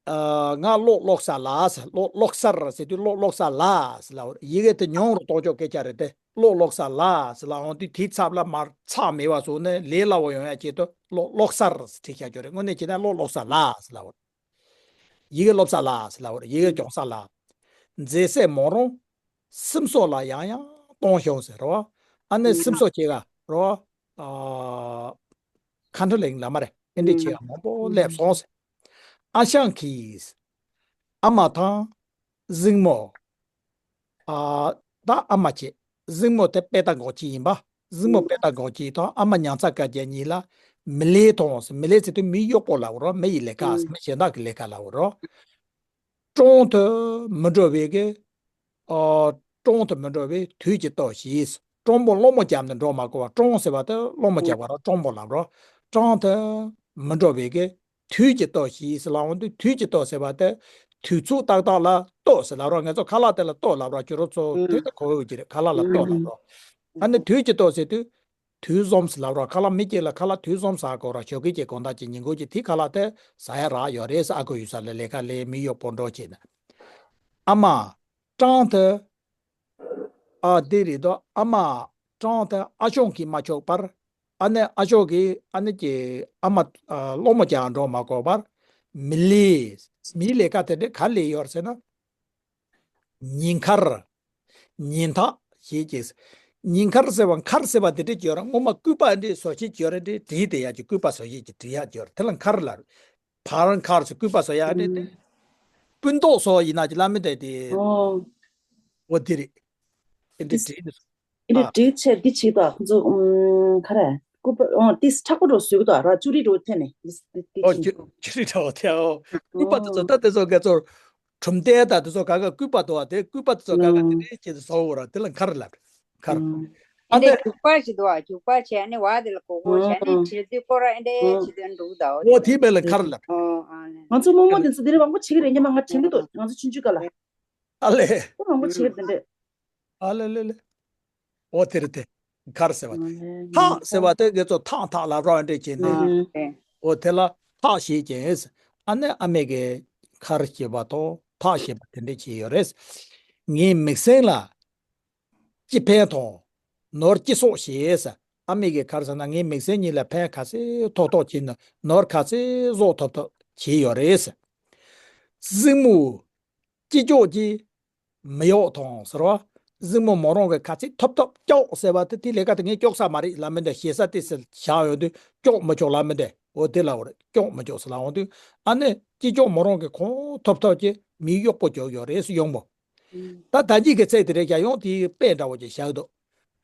ཨ། ང་ཀློག་ཀློག་ས་ལ་ཟེར། ཀློག་ཀློག་སར་ཟེར་དུས་ཀློག་ཀློག་ས་ལ་ཟེར་ལབ་རེད། ཡི་གེ་དེ་ཉུང་རུ་གཏོང་ཆོག་སྐད་ཆ་རེད་དེ། ཀློག་ཀློག་ས་ལ་ཟེར་ལབ་འོང་དུས་དེའི་ཚབ་ལ་མར་ཚག་མེད་པ་བཟོས་ནས་ལས་སླ་བོ་ཡོང་ཡག་ཆེད་དུ་ཀློག་ཀློག་སར་ཟེར་བྲིས་བཞག་རྒྱུ་རེད། དངོས་གནས་བྱས་ན་ཀློག་ཀློག་ས་ལ་ཟེར་ལབ་རེད། ཡི་གེ་སློབ་ས་ལ་ཟེར་ལབ་རེད། ཡི་གེ་སྦྱོང་ས་ལ། མཛེས་སེ་མོ་རང་སིམ་སོ་ལ་ཡང་ཡང་གཏོང་ཤོག་ཟེར་རོ། ཨ་ནི་སིམ་སོ་བྱེད་ག་རོ། ཨ། ཁ་འཕྲོ་ལེན་ལ་མ་རེད། ཨེ་འདྲ་བྱེད་ག་མང་པོ་སླེབས་སོང་ཟེར། ཨ་ཞང་གིས། ཨ་མ་དང་། གཟིགས་མོ། ཨ། ད་ཨ་མ་བྱེད། གཟིགས་མོ་དེ་དཔེ་ལྟ་འགོག་བྱེད་ཡིན་པ། གཟིགས་མོ་དཔེ་ལྟ་འགོག་བྱེད་དང་ཨ་མ་མྱང་ཚ་དཀར་རྒྱན་གཉིས་ལ་མི་ལའི་དང་ཟེར། མི་ལའི་ཟེར་དུས་མིའི་གཡོག་པོ་ལབ་རོ། མི་ཡི་ལས་ཀ་ཟེར། མི་གཞན་དག་གི་ལས་ཀ་ལབ་རོ། གྲོང་དུ་མི་འགྲོ་བའི་གི། ཨ། གྲོང་དུ་མི་འགྲོ་བའི་དུས་ཀྱི་ལྟོ་ཞིག་གྲོང་པོ་སློང་མོ་བརྒྱབ་ནས་འགྲོ་མ་དགོས་པ། གྲོང་ཟེར་བ་དེ་སློང་མོ་བརྒྱབ་པ་ར་གྲོང་པོ་ལབ་རོ། གྲོང་དུ་མི་འགྲོ་བའི་གི་དུས་ཀྱི་ལྟོ་ཞིག་ཟེར་ལབ་འོང་དུས་དུས་ཀྱི་ལྟོ་ཟེར་བ་དེ་དུས་ཚོད་ཏག་ཏག་ལ་ལྟོ་ཟེར་ལབ་རོ། ང་ཚོ་ཁ་ལག་དེ་ལ་ལྟོ་ལབ་རོ། ཁྱོད་རང་ཚོ་དེ་ལྟ་གོ་འོས་ཀྱི་རེད། ཁ་ལག་ལ་ལྟོ་ལབ་རོ། ཨ་ནི་དུས་ཀྱི་ལྟོ་ཟེར་དུས། དུས་གསུམ་ཟེར་ལབ་ར། ཁ་ལག་མི་གཅིག་ལ་ཁ་ལག་དུས་གསུམ་ཟ་དགོས་ར། ཞོགས་ཀས་ཀྱི་དགོང་དག་གི་ཉིན་གུང་གི་དེ་ཁ་ལག་དེ་ཟ་ཡ་རག་ཡོད་རེད་ཟེར། ཨ་ཁུ་ཡུལ་ས་ལ་ལས་ཀ་ལས་མི་གཡོག་པོ་འགྲོ་བྱས་ནས། ཨ་མ་ཀྲང་དེ། ཨ་དེ་རེད་དོ། ཨ་མ་ཀྲང་དེ་ཨ་ཞང་གིས་མ་ཆོག་པར། ཨ་ནེ་ཨ་ཞང་གིས་ཨ་ནེ་ཀྱི་ཨ་མ་ཨ་སློང་མོ་རྒྱག་འགྲོ་མ་དགོས་པར། མི་ལས་མིའི་ལས་ཀ་དེ་འདྲ་ག་ལས་ཡོད་ཟེར་ན། ཉིན་མཁར། ཉིན་ཐག་ཞེས་ཀྱི། ཉིན་མཁར་ཟེར་བ་མཁར་ཟེར་བ་འདི་འདྲ་ཅིག་ཡོད་ར། སྔོན་མ་སྐུད་པ་འདི་བཟོ་ཤེས་ཀྱི་ཡོད་ར། འདི་བྲིས་ཏེ་ཡག་ཅིག་སྐུད་པ་བཟོ་ཤེས་ཀྱི་བྲིས་ཡག་ཅིག་ཡོད་ར། དེ་ལ་མཁར་ལབ། བར་མཁར་ཟེར་སྐུད་པ་བཟོ་ཡག་འདི་འདི། སྤུན་ཏོག་སོགས་ཡིན་ན་ཅིག་ལ་མི་འདྲ་དེ། ཨོ། འོ་འདི་རེད། འདི་འདི་བྲིས་འདི། ཨེ་འདྲ་ཨ། བྲིས་ཆེ་འདི་བྱེད་དོ་ཁོང་ཚོ། ཨུམ། ག་རེ། སྐུད་པ། ཨོ། ཏིས་ཁྲག་པོ་འགྲོ་བཟོས་གི་འདུག་ར། ཅུ་རི་འགྲོ་འཐེན་ནས་འདི་འདི་འདི་ཨོ། བྱེད། ཅུ་ཅུ་རི་འགྲོ་འཐེན། ཨོ། སྐུད་པ་དེ་ཚོ། ཨོ། ད་དེ་ཚོ་ག་ཚོད། གྲུམ་ཏེ་ད་དེ་ཚོ་ག་ག་སྐུད་པ་འདུག་བ། དེ་སྐུད་པ་དེ་ཚོ་ག་ག་དེ་ཨོ། འདྲས་བྱེད་དུ་བཟོ་འོ་ར། དེ་ལ་མཁར་ལབ། མཁར། ཨོ། ཨ་ཨེ་འདྲ་ནི། རྒྱུག་པ་ཞིག་འདུག་བ། རྒྱུག་པ་བྱས་ནས་བ་དེ་ལ་གོ་གོ་བྱས་ནས་ཨོ། བྲིས་དུས་སྐོར་ར་ཨེ་འདྲས་ཨོ། བྱེད་དུ་འགྲོ་གི་འདུག་བ། ཨོ། དེ་དེ་བས་ལ་མཁར་ལབ། ཨོ། ཨ་ནི། ང་ཚོ་རྨོ་མོ་དེ་ཚོ་དེ་རིང་མང་པོ་བྱེད་ཀྱི་རེད། སྔོན་མ་ང་དྲན་གྱི་འདུག་ང་ཚོ་ཆུང་ཆུང་སྐབས་ལ། ཨ་ལས། ཁོ་མང་པོ་བྱེད་ཀྱི་རེད་དེ་འདྲས། ཨ་ལེ་ལེ་ལེ། ཨོ་དེ་རེད་དེ། མཁར་ཟེར་བ། ཨ་ལེ། ཐག་ཟེར་བ་དེ་ང་ཚོ་ཐག་ཐག་ལ་རོ་འདྲས་བྱས་ནས། ཨ་ལེ། ཨོ་དེ་ལ་ཐག་ཞེས་ཀྱང་། ཨ་ནེ་ཨ་མས་ཀྱི་མཁར་ཞེས་པ་དང་ཐག་ཞེས་པ་དེ་འདྲས་བྱས་ཡོད་རེད། ངའི་མིང་སྲིང་ལ་སྐྱིད་ཕན་དང་ནོར་སྐྱིད་སོགས་ཞེས། ཨ་མས་ཀྱི་ག་རེ་ཟེར་ན། ངའི་མིང་སྲིང་གཉིས་ལ་ཕན་ག་ཚོད་ཐོགས་ཐོགས་བྱས་ནས། ནོར་ག་ཚོད་བཟོ་ཐུབ་ཐུབ་བྱས་ཡོད་རེད། གཟིགས་མོ། སྐྱིད་ཅོག་གི་མི་གཡོག་དང་ཟེར་བ། གཟིགས་མོ་མོ་རང་གི་ག་ཚོད་ཐོབ་ཐོབ་སྐྱོག་ཟེར་བ་དེ། དེ་ལས་ཀ་དེ་ངས་སྐྱོག་ས་མ་རེད་ལབ་མི་འདུག་ཞེ་ས་དེ་ཟེར་བཞག་ཡོང་དུས་སྐྱོག་མི་ཆོག་ལབ་མི་འདུག་འོ་དེ་ལབ་པ་རེད། སྐྱོག་མི་ཆོག་ཟེར་ལབ་ཡོང་དུས། ཨ་ནི་སྐྱིད་ཅོག་མོ་རང་གི་གང་ཐོབ་ཐོབ་ཀྱི་མི་གཡོག་པོ་སྐྱོག་ཡོད་རེད་ཟེར། གཡོག་མོ། ད་ད་གིན་གྱི་ཚིག་དེ་རེད་ཀྱང་། ཡང་དེའི་དཔེ་འདྲ་བོ་ཅིག་བཞག་འདུག་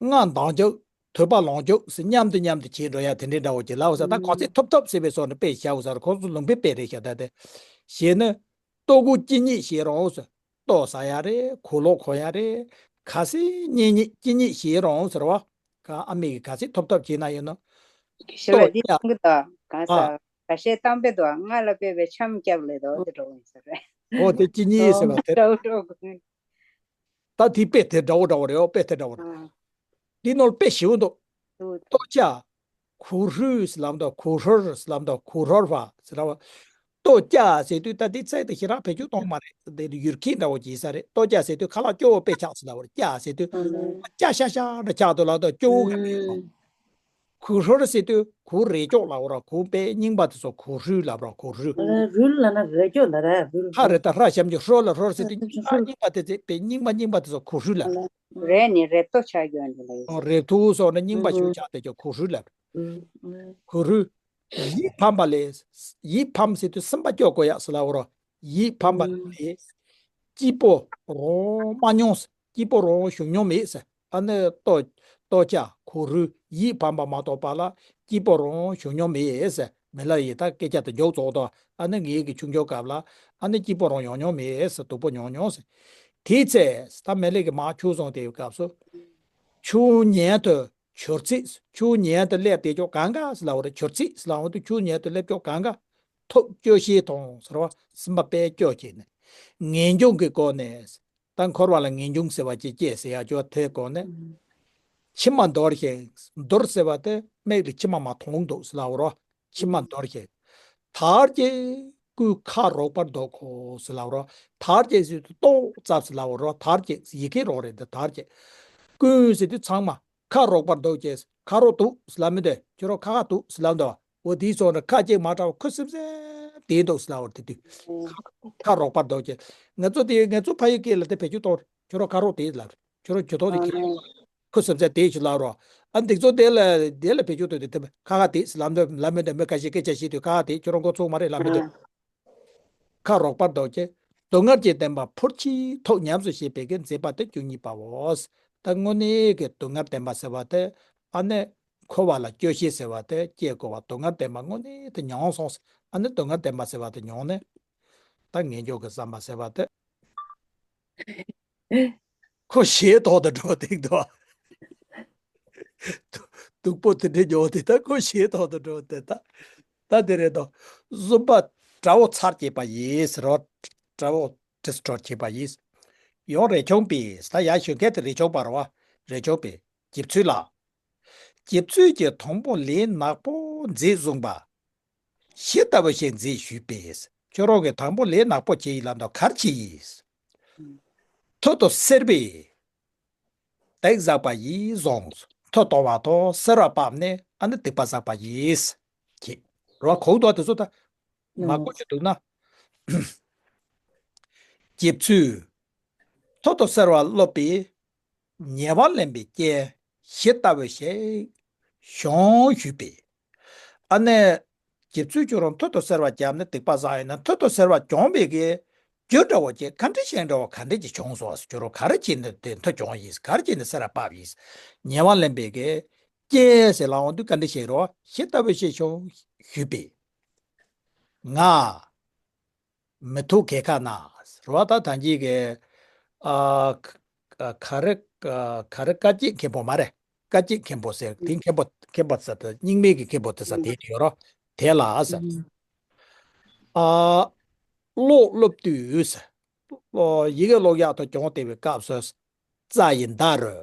སྔ་འདང་རྒྱག་དུས་པ་ལོངས་རྒྱུ་ཟེར། མཉམ་དུ་མཉམ་དུ་བྱེད་འགྲོ་ཡ་དེ་འདྲའི་འདྲ་བོ་ཅིག་ལབ་ས། ད་ག་ཚོད་ཐོབ་ཐོབ་ཟེར་བའི་བཟོ་ནས་དཔེ་བཞག་ས་རེད། ཁོང་ཚོ་ལུང་པའི་དཔེ་རེད་ཤག་ད་དེ་བྱས་ན། ལྟོ་གོས་སྐྱིད་ཉིད་བྱེད་རུང་ཟེར། ལྟོ་ཟ་ཡ་རེད། གོས་ལོག་གོན་ཡ་རེད། ག་ཚོད་སྐྱིད་ཉིད་སྐྱིད་ཉིད་བྱེད་རུང་ཟེར་བ། ག་ཨ་མས་ཀྱིས་ག་ཚོད་ཐོབ་ཐོབ་བྱས་ན་ཡིན་ན། ཞེས་པ་ལྟོ་འདི་ཡ། གསུང་གི་འདུག་གང་ཟག་ཨ། ཁ་ཤས་གཏམ་དཔེ་འདུག་སྔགས་ལ་དཔག་པའི་འཆམ་སྐྱབས་ལས་དོ་དེ་འགྲོ་གི་ཡིན་ས་རེད། འོ་དེ་སྐྱིད་ཉིད་ཟེར་བ་དེ། འགྲོ་འགྲོ་གི། ད་དེ་དཔེ་དེ་འདྲ་བོ་འདྲ་བོ་རེད། འོ་དཔེ་དེ་འདྲ་བོ་རེད། ཨ། འདི་ནོར་དཔེ་ཞིབ་འདུག་འདུག་འདུག་ལྟོ་ཅ། གུ་ཧྲུ་ཟེར་ལབ་འདུག་གུ་ཧྲོར་ཟེར་ལབ་འདུག་གུ་ཧྲོར་བ་ཟེར་བ། ལྟོ་ཅ་ཟེར་དུས་ད་འདི་ཚིག་དེ་ཞེ་དྲག་བེད་སྤྱོད་གཏོང་མ་རེད། འདི་ཡུལ་སྐད་འདྲ་བོ་ཅིག་ཡིན་ས་རེད། ལྟོ་ཅ་ཟེར་དུས་ཁ་ལག་སྐྱོ་བོ་དཔེ་ཆགས་ཟེར་ལབ་པ་རེད། ཅ་ཟེར་དུས་ཨ་ལེ། ཅ་ཤ་ཤ་འདྲ་ཆགས་འདུག་ལབ་འདུག་སྐྱོ་བོ་ག་རེ་ཡོད། ཨ། གུ་ཧྲོར་ཟེར་དུས་གུ་རེ་ཀྱོག་ལབ་པ་རེད། གུ་དཔེ་རྙིང་པ་དེ་ཚོ་གུ་ཧྲུ་ལབ་པ་རེད། གུ་ཧྲུ། ཨ་ལེ། རུལ་ལབ་ན་རེ་ཀྱོག་ལབ་རེད། རུལ། ཧ་རེ་ད་ཧྲ་ཞབས་ཀྱུ་ཧྲོ་ལ་ཧྲོར་ཟེར་དུས། ཧྲོ་ཧྲོ། རྙིང་པ་དེ་ཚོ་དཔེ་རྙིང་པ་རྙིང་པ་དེ་ཚོ་གུ་ཧྲུ་ལབ། ཨ་ལེ། རེད་ནི་རེབ་ཏོ་ཆགས་ཀྱོག་འདི་ལ་ཡོད། རེབ་ཐུ་སོགས་ནི་རྙིང་པ་ཞིག་ཆགས་དེ་ཀྱོག་གུ་ཧྲུ་ལབ། གུ་ཧྲུ། ཡིད་ཕམ་པ་ལས། ཡིད་ཕམ་ཟེར་དུས་སེམས་པ་སྐྱོ་དགོས་ཡག་ཟེར་ལབ་པ་རེད། ཡིད་ཕམ་པ་ལས། སྐྱིད་པོ་རང་མ་མྱོང་ཟེར། སྐྱིད་པོ་རང་བྱུང་མྱོང་མེད་ཟེར། ཨ་ནི་ལྟོ། ལྟོ་ཅ་གུ་རུ་ཡིད་ཕམ་པ་མ་གཏོགས་པ་ལ་སྐྱིད་པོ་རང་བྱུང་མྱོང་མེད་ཟེར། མི་ལ་ཡི་ད་སྐད་ཆ་དེ་མགྱོགས་ཙོག་དོ། ཨ་ནི་ངའི་གི་ཆུང་ཆུང་སྐབས་ལ་ཨ་ནི་སྐྱིད་པོ་རང་ཡོང་མྱོང་མེད་ཟེར། སྡུག་པོ་མྱོང་མྱོང་ཟེར། དེའི་ཚེ་ད་མི་ལ་གི་མར་ཆུ་བཟུང་དེའི་སྐབས་སུ། ཆུ་མཉན་དུ་གྱུར་ཚེ། ཆུ་མཉན་དུ་སླེབས་དེ་ཀྱོག་གང་ག་ཟེར་ལབ་པ་རེད། གྱུར་ཚེ་ཟེར་ལབ་པ་དེ་ཆུ་མཉན་དུ་སླེབས་ཀྱོག་གང་ག་ཐུགས་སྐྱོ་ཤས་དང་ཟེར་བ། སེམས་པ་དཔེ་སྐྱོ་བྱས་ནས། ངེས་འབྱུང་གི་སྒོ་ནས། ད་འཁོར་བ་ལ་ངེས་འབྱུང་ཟེར་བ་ཅིག་སྐྱེས་ཟེར་ཡག་ཅོག་དེ་སྒོ་ནས། མཆི་མ་འདོར་ཞིང་། འདོར་ཟེར་བ་དེ་མིག་ལ་མཆི་མ་མར་ཐོན་འདུག་ཟེར་ལབ་པ་རེད། མཆི་མ་འདོར་ཞིང་། དར་ཅིག་ཀུན་ཁ་རོག་པར་འདུག་གོ་ཟེར་ལབ་པ་རེད། དར་ཅིག་ཟེར་དུས་ལྟོ་ཙབ་ཟེར་ལབ་པ་རེད། དར་ཅིག་ཡི་གེ་རོགས་རེད་འདི། དར་ཅིག་ཀུན་ཟེར་དུས་ཚང་མ། ཁ་རོག་པར་འདུག་ཅེས། ཁ་རོག་འདུག་ཟེར་ལབ་མི་འདུག་ཁྱོད་རང་ཁ་ཁ་འདུག་ཟེར་ལབ་འདུག་འོ་དེའི་ཚོགས་ནས་ཁ་ཅིག་མ་དྲག་པ་ཁུ་སིམ་སིམ་བསྡད་འདུག་ཟེར་ལབ་པ་རེད། དེ་དུས་ཁ་རོག་པར་འདུག་ཅེས། ང་ཚོ་དེ་ང་ཚོ་ཕ་ཡུལ་སྐད་ལ་དེ་བེད་སྤྱོད་གཏོང་། ཁྱོད་རང་ཁ་རོག་དེ་ལབ། ཁྱོད་རང་ཇུས་གཏོགས་དེ་ཁྱེད་ཁུ་སིམ་སིམ་བསྡད་ཞིག་ལབ་རོགས། ཨ་འདི་ཚོ་དེ་ལ་དེ་ལ་བེད་སྤྱོད་གཏོང་དུས་དེ་ཁ་ཁ་དེ་ཟེར་ལབ་འདུག་ལབ་མི་འདུག་མི་ཁ་ཤས་སྐད་ཆ་བཤད་དུས་ཁ་ཁ་དེ་ཁྱོད་རང་མགོ་ཚོས་མ་རེད་ལབ་མི་འདུག་ཁ་རོག་པར་འདུག་ཅེས། སྡུག་བསྔལ་གྱི་བདེན་པ་ཕུར་ཕྱིན་ཐོབ་ཉམས་སུ་བཞེས་པའི་གི་མཛད་པ་དེ་བཅུ་གཉིས་པའོ། ད་དངོས་གནས་ཀྱི་སྡུག་བསྔལ་བདེན་པ་ཟེར་བ་དེ། ཨ་ནི་འཁོར་བ་ལ་སྐྱོ་ཤས་ཟེར་བ་དེ་སྐྱེ་དགོས་པ། སྡུག་བསྔལ་བདེན་པ་དངོས་གནས་དེ་མྱོང་སོང་། ཨ་ནི་སྡུག་བསྔལ་བདེན་པ་ཟེར་བ་དེ་མྱོང་ནས། ད་ངེས་འབྱུང་གི་བསམ་པ་ཟེར་བ་དེ། ཁོ་ཞེ་ཐོག་ཏུ་འགྲོ་དེ་འདུག་སྡུག་པོ་དེ་འདྲ་མྱོང་དེ་ད་ཁོ་ཞེ་ཐོག་ཏུ་འགྲོ་དེ་ད། ད་དེ་རེད་དོ། བཙུན་པ་དགྲ་བོ་ཚར་བཅད་པ་ཡིས་རོ། དགྲ་བོ་ཌི་སི་ཊོར་བྱེད་པ་ཡིས། ཡང་རས་ཆུང་པས། ད་ཡར་ཞུ་མཁན་དེ་རས་ཆུང་པ་རེད་བ། རས་ཆུང་པས་རྒྱུག་ཚུལ་ལ། རྗེ་བཙུན་གྱིས་དང་པོ་ལས་ནག་པོ་མཛད་བཟུང་བ། བཞི་ལྟ་བུ་ཞིག་མཛད་ཞུས་པས། ཁྱོད་རང་གིས་དང་པོ་ལས་ནག་པོ་བྱས་ཡིན་ལབ་འདུག་ག་རེ་བྱས་ཡིན། མཐུ་དང་སེར་བས་སྡིག་བསགས་པ་ཡིས་བཟུང་། མཐུ་གཏོང་བ་དང་སེར་བ་བབས་ནས་ཨ་ནི་སྡིག་པ་བསགས་པ་ཡིས། ཁྱེད་རང་གོ་འདུག་དེ་ཚོ་ད་མ་གོ་ཆོད་འདུག་ན། རྗེ་བཙུན། མཐུ་དང་སེར་བ་སློབ་པའི་ཉེ་བར་ལེན་པའི་རྐྱེན་བཞི་ལྟ་བུ་ཞིག་བྱུང་ཞུས་པས། ཨ་ནི། རྗེ་བཙུན་ཁྱོད་རང་མཐུ་དང་སེར་བ་བརྒྱབ་ནས་སྡིག་པ་བསགས་ཡིན་ན། མཐུ་དང་སེར་བ་བྱུང་བའི་གི་རྒྱུ་འདྲ་བོ་ཅིག་ག་འདྲ་ཞིག་འདྲ་བོ་ག་འདྲ་ཅིག་བྱུང་སོང་། ཁྱོད་རང་ག་རེ་བྱས་ནས་དེ་མཐུ་བྱུང་ཡིན། ག་རེ་བྱས་ནས་སེར་བ་བབས་ཡིན། ཉེ་བར་ལེན་པའི་གི་རྐྱེན་ཟེར་ལབ་འོང་དུས་ག་འདྲ་ཞིག་རེད་བ། བཞི་ལྟ་བུ་ཞིག་བྱུང་ཞུས་པས། ང་མི་ཐུབ་གས་ཁ་ན། རེད་བ། ད་ད་གིན་གི། ཨ། ག་རེ། ག་རེ། བཀའ་བརྒྱད་མཁན་པོ་མ་རེད། བཀའ་བརྒྱད་མཁན་པོ་ཟེར་དེ་མཁན་པོ་མཁན་པོ་ཟེར་དེ་རྙིང་མའི་གི་མཁན་པོ་དེ་ས་དེ་ཡོད་རོ། དེ་ལ་ཟེར། ཨ། ཀློག་སློབ་དུས། ཡི་གེ་ཀློག་ཡག་ཏུ་སྦྱོང་བསྡད་པའི་སྐབས་སུ། ཙ་ཡི་མདའ་རུ།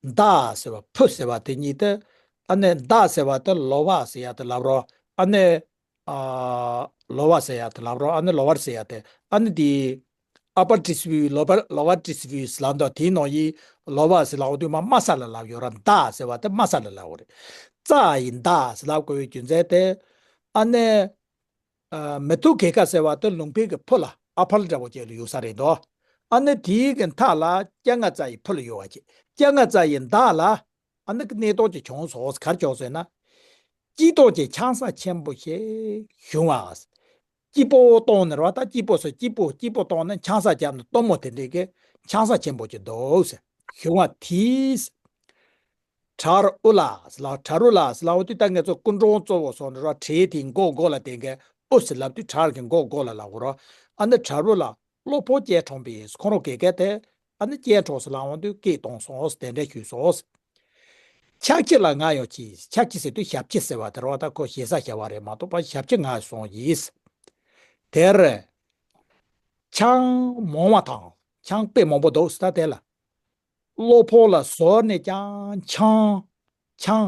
མདའ་ཟེར་བ་ཕུ་ཟེར་བ་དེ་གཉིས་ཏེ། ཨ་ནི་མདའ་ཟེར་བ་དེ་ལོ་བ་ཟེར་ཡག་དེ་ལབ་རོ། ཨ་ནི། ཨ། ལོ་བ་ཟེར་ཡག་དེ་ལབ་རོ། ཨ་ནི་ལོ་བར་ཟེར་ཡག་དེ། ཨ་ནི་དེ། ཨ་པར་ཊི་སི་བུ་ལོ་བར། ལོ་བར་ཊི་སི་བུ་ལབ་འདུག་དེའི་ནང་ཡི་ལོ་བ་ཟེར་ལབ་དུས་མ་དམའ་ས་ལ་ལབ་ཡོད་ར། མདའ་ཟེར་བ་དེ་དམའ་ས་ལ་ལབ་རེད། ཙ་ཡི་མདའ་ཟེར་ལབ་དགོས་པའི་རྒྱུ་མཚན་དེ། ཨ་ནི། ཨ། མི་ཐུབ་གས་ཁ་ཟེར་བ་དེ་ལུང་པའི་གི་ཕུ་ལ་ཨ་ཕར་འདྲ་བོ་ཅིག་ལ་ཡོད་ས་རེད་འདུག་ཨ་ནི་དེའི་གི་མཐའ་ལ་སྐྱ་རྔ་ཙ་ཡི་ཕུ་ལ་ཡོད་པ་ཅིག་སྐྱ་རྔ་ཙ་ཡི་མདའ་ལ། ཨ་ནི་གནས་སྟངས་ཅིག་བྱུང་སོང་། ག་རེ་བྱུང་སོང་ན། སྐྱིད་ཏོག་ཅིག་ཆང་ས་ཆེན་པོ་ཞིག་བྱུང་བ། སྐྱིད་པོ་བཏང་ནས་རེད་བ། ད་སྐྱིད་པོ་ཟེར། སྐྱིད་པོ་སྐྱིད་པོ་བཏང་ནས་ཆང་ས་བརྒྱབ་ནས་སྟོན་མོ་དེ་འདྲས་ཀྱི་ཆང་ས་ཆེན་པོ་ཅིག་འདུག་ཟེར་བྱུང་བ་དེས། བྲག་རི་ཨུ་ལ་ཟེར་ལབ། བྲག་རི་ཨུ་ལ་ཟེར་ལབ་དུས་ད་ང་ཚོ་སྐུ་འདྲ་གཙོ་བོ་སོང་ནས་ར། བྲག་དེའི་མགོ་མགོ་ལ་བསྟན་མཁན་ཨུ་ཟེར་ལབ་དུས་བྲག་གི་མགོ་མགོ་ལ་ལབ་དགོས་ར། ཨ་ནི་བྲག་རི་ཨུ་ལ་སློབ་དཔོན་སྐྱེས་གྲོངས་པས། ཁོང་རང་དགེ་རྒན་དེ་ཨ་ནི་སྐྱེས་གྲོངས་སུ་ལབ་འོང་དུས་སྐད་བཏང་སོང་། དེ་འདྲ་ཞུས་སོང་། ཕྱག་ཕྱི་ལ་ང་ཡང་ཕྱིས། ཕྱག་ཕྱི་ཟེར་དུས་ཞབས་ཕྱི་ཟེར་བ་དེ་རེད་བ། ད་ཁོ་ཞེ་ས་བྱ་བ་རེད་མ་གཏོགས་པ་ཞབས་ཕྱི་ང་སོང་ཡིས། དེར་ཆང་མང་བ་དང་། ཆང་དཔེ་མང་པོ་འདུག་ཟེར། ད་དེ་ལ། སློབ་དཔོན་ལ་ཟོར་ནས་ཀྱང་ཆང་། ཆང་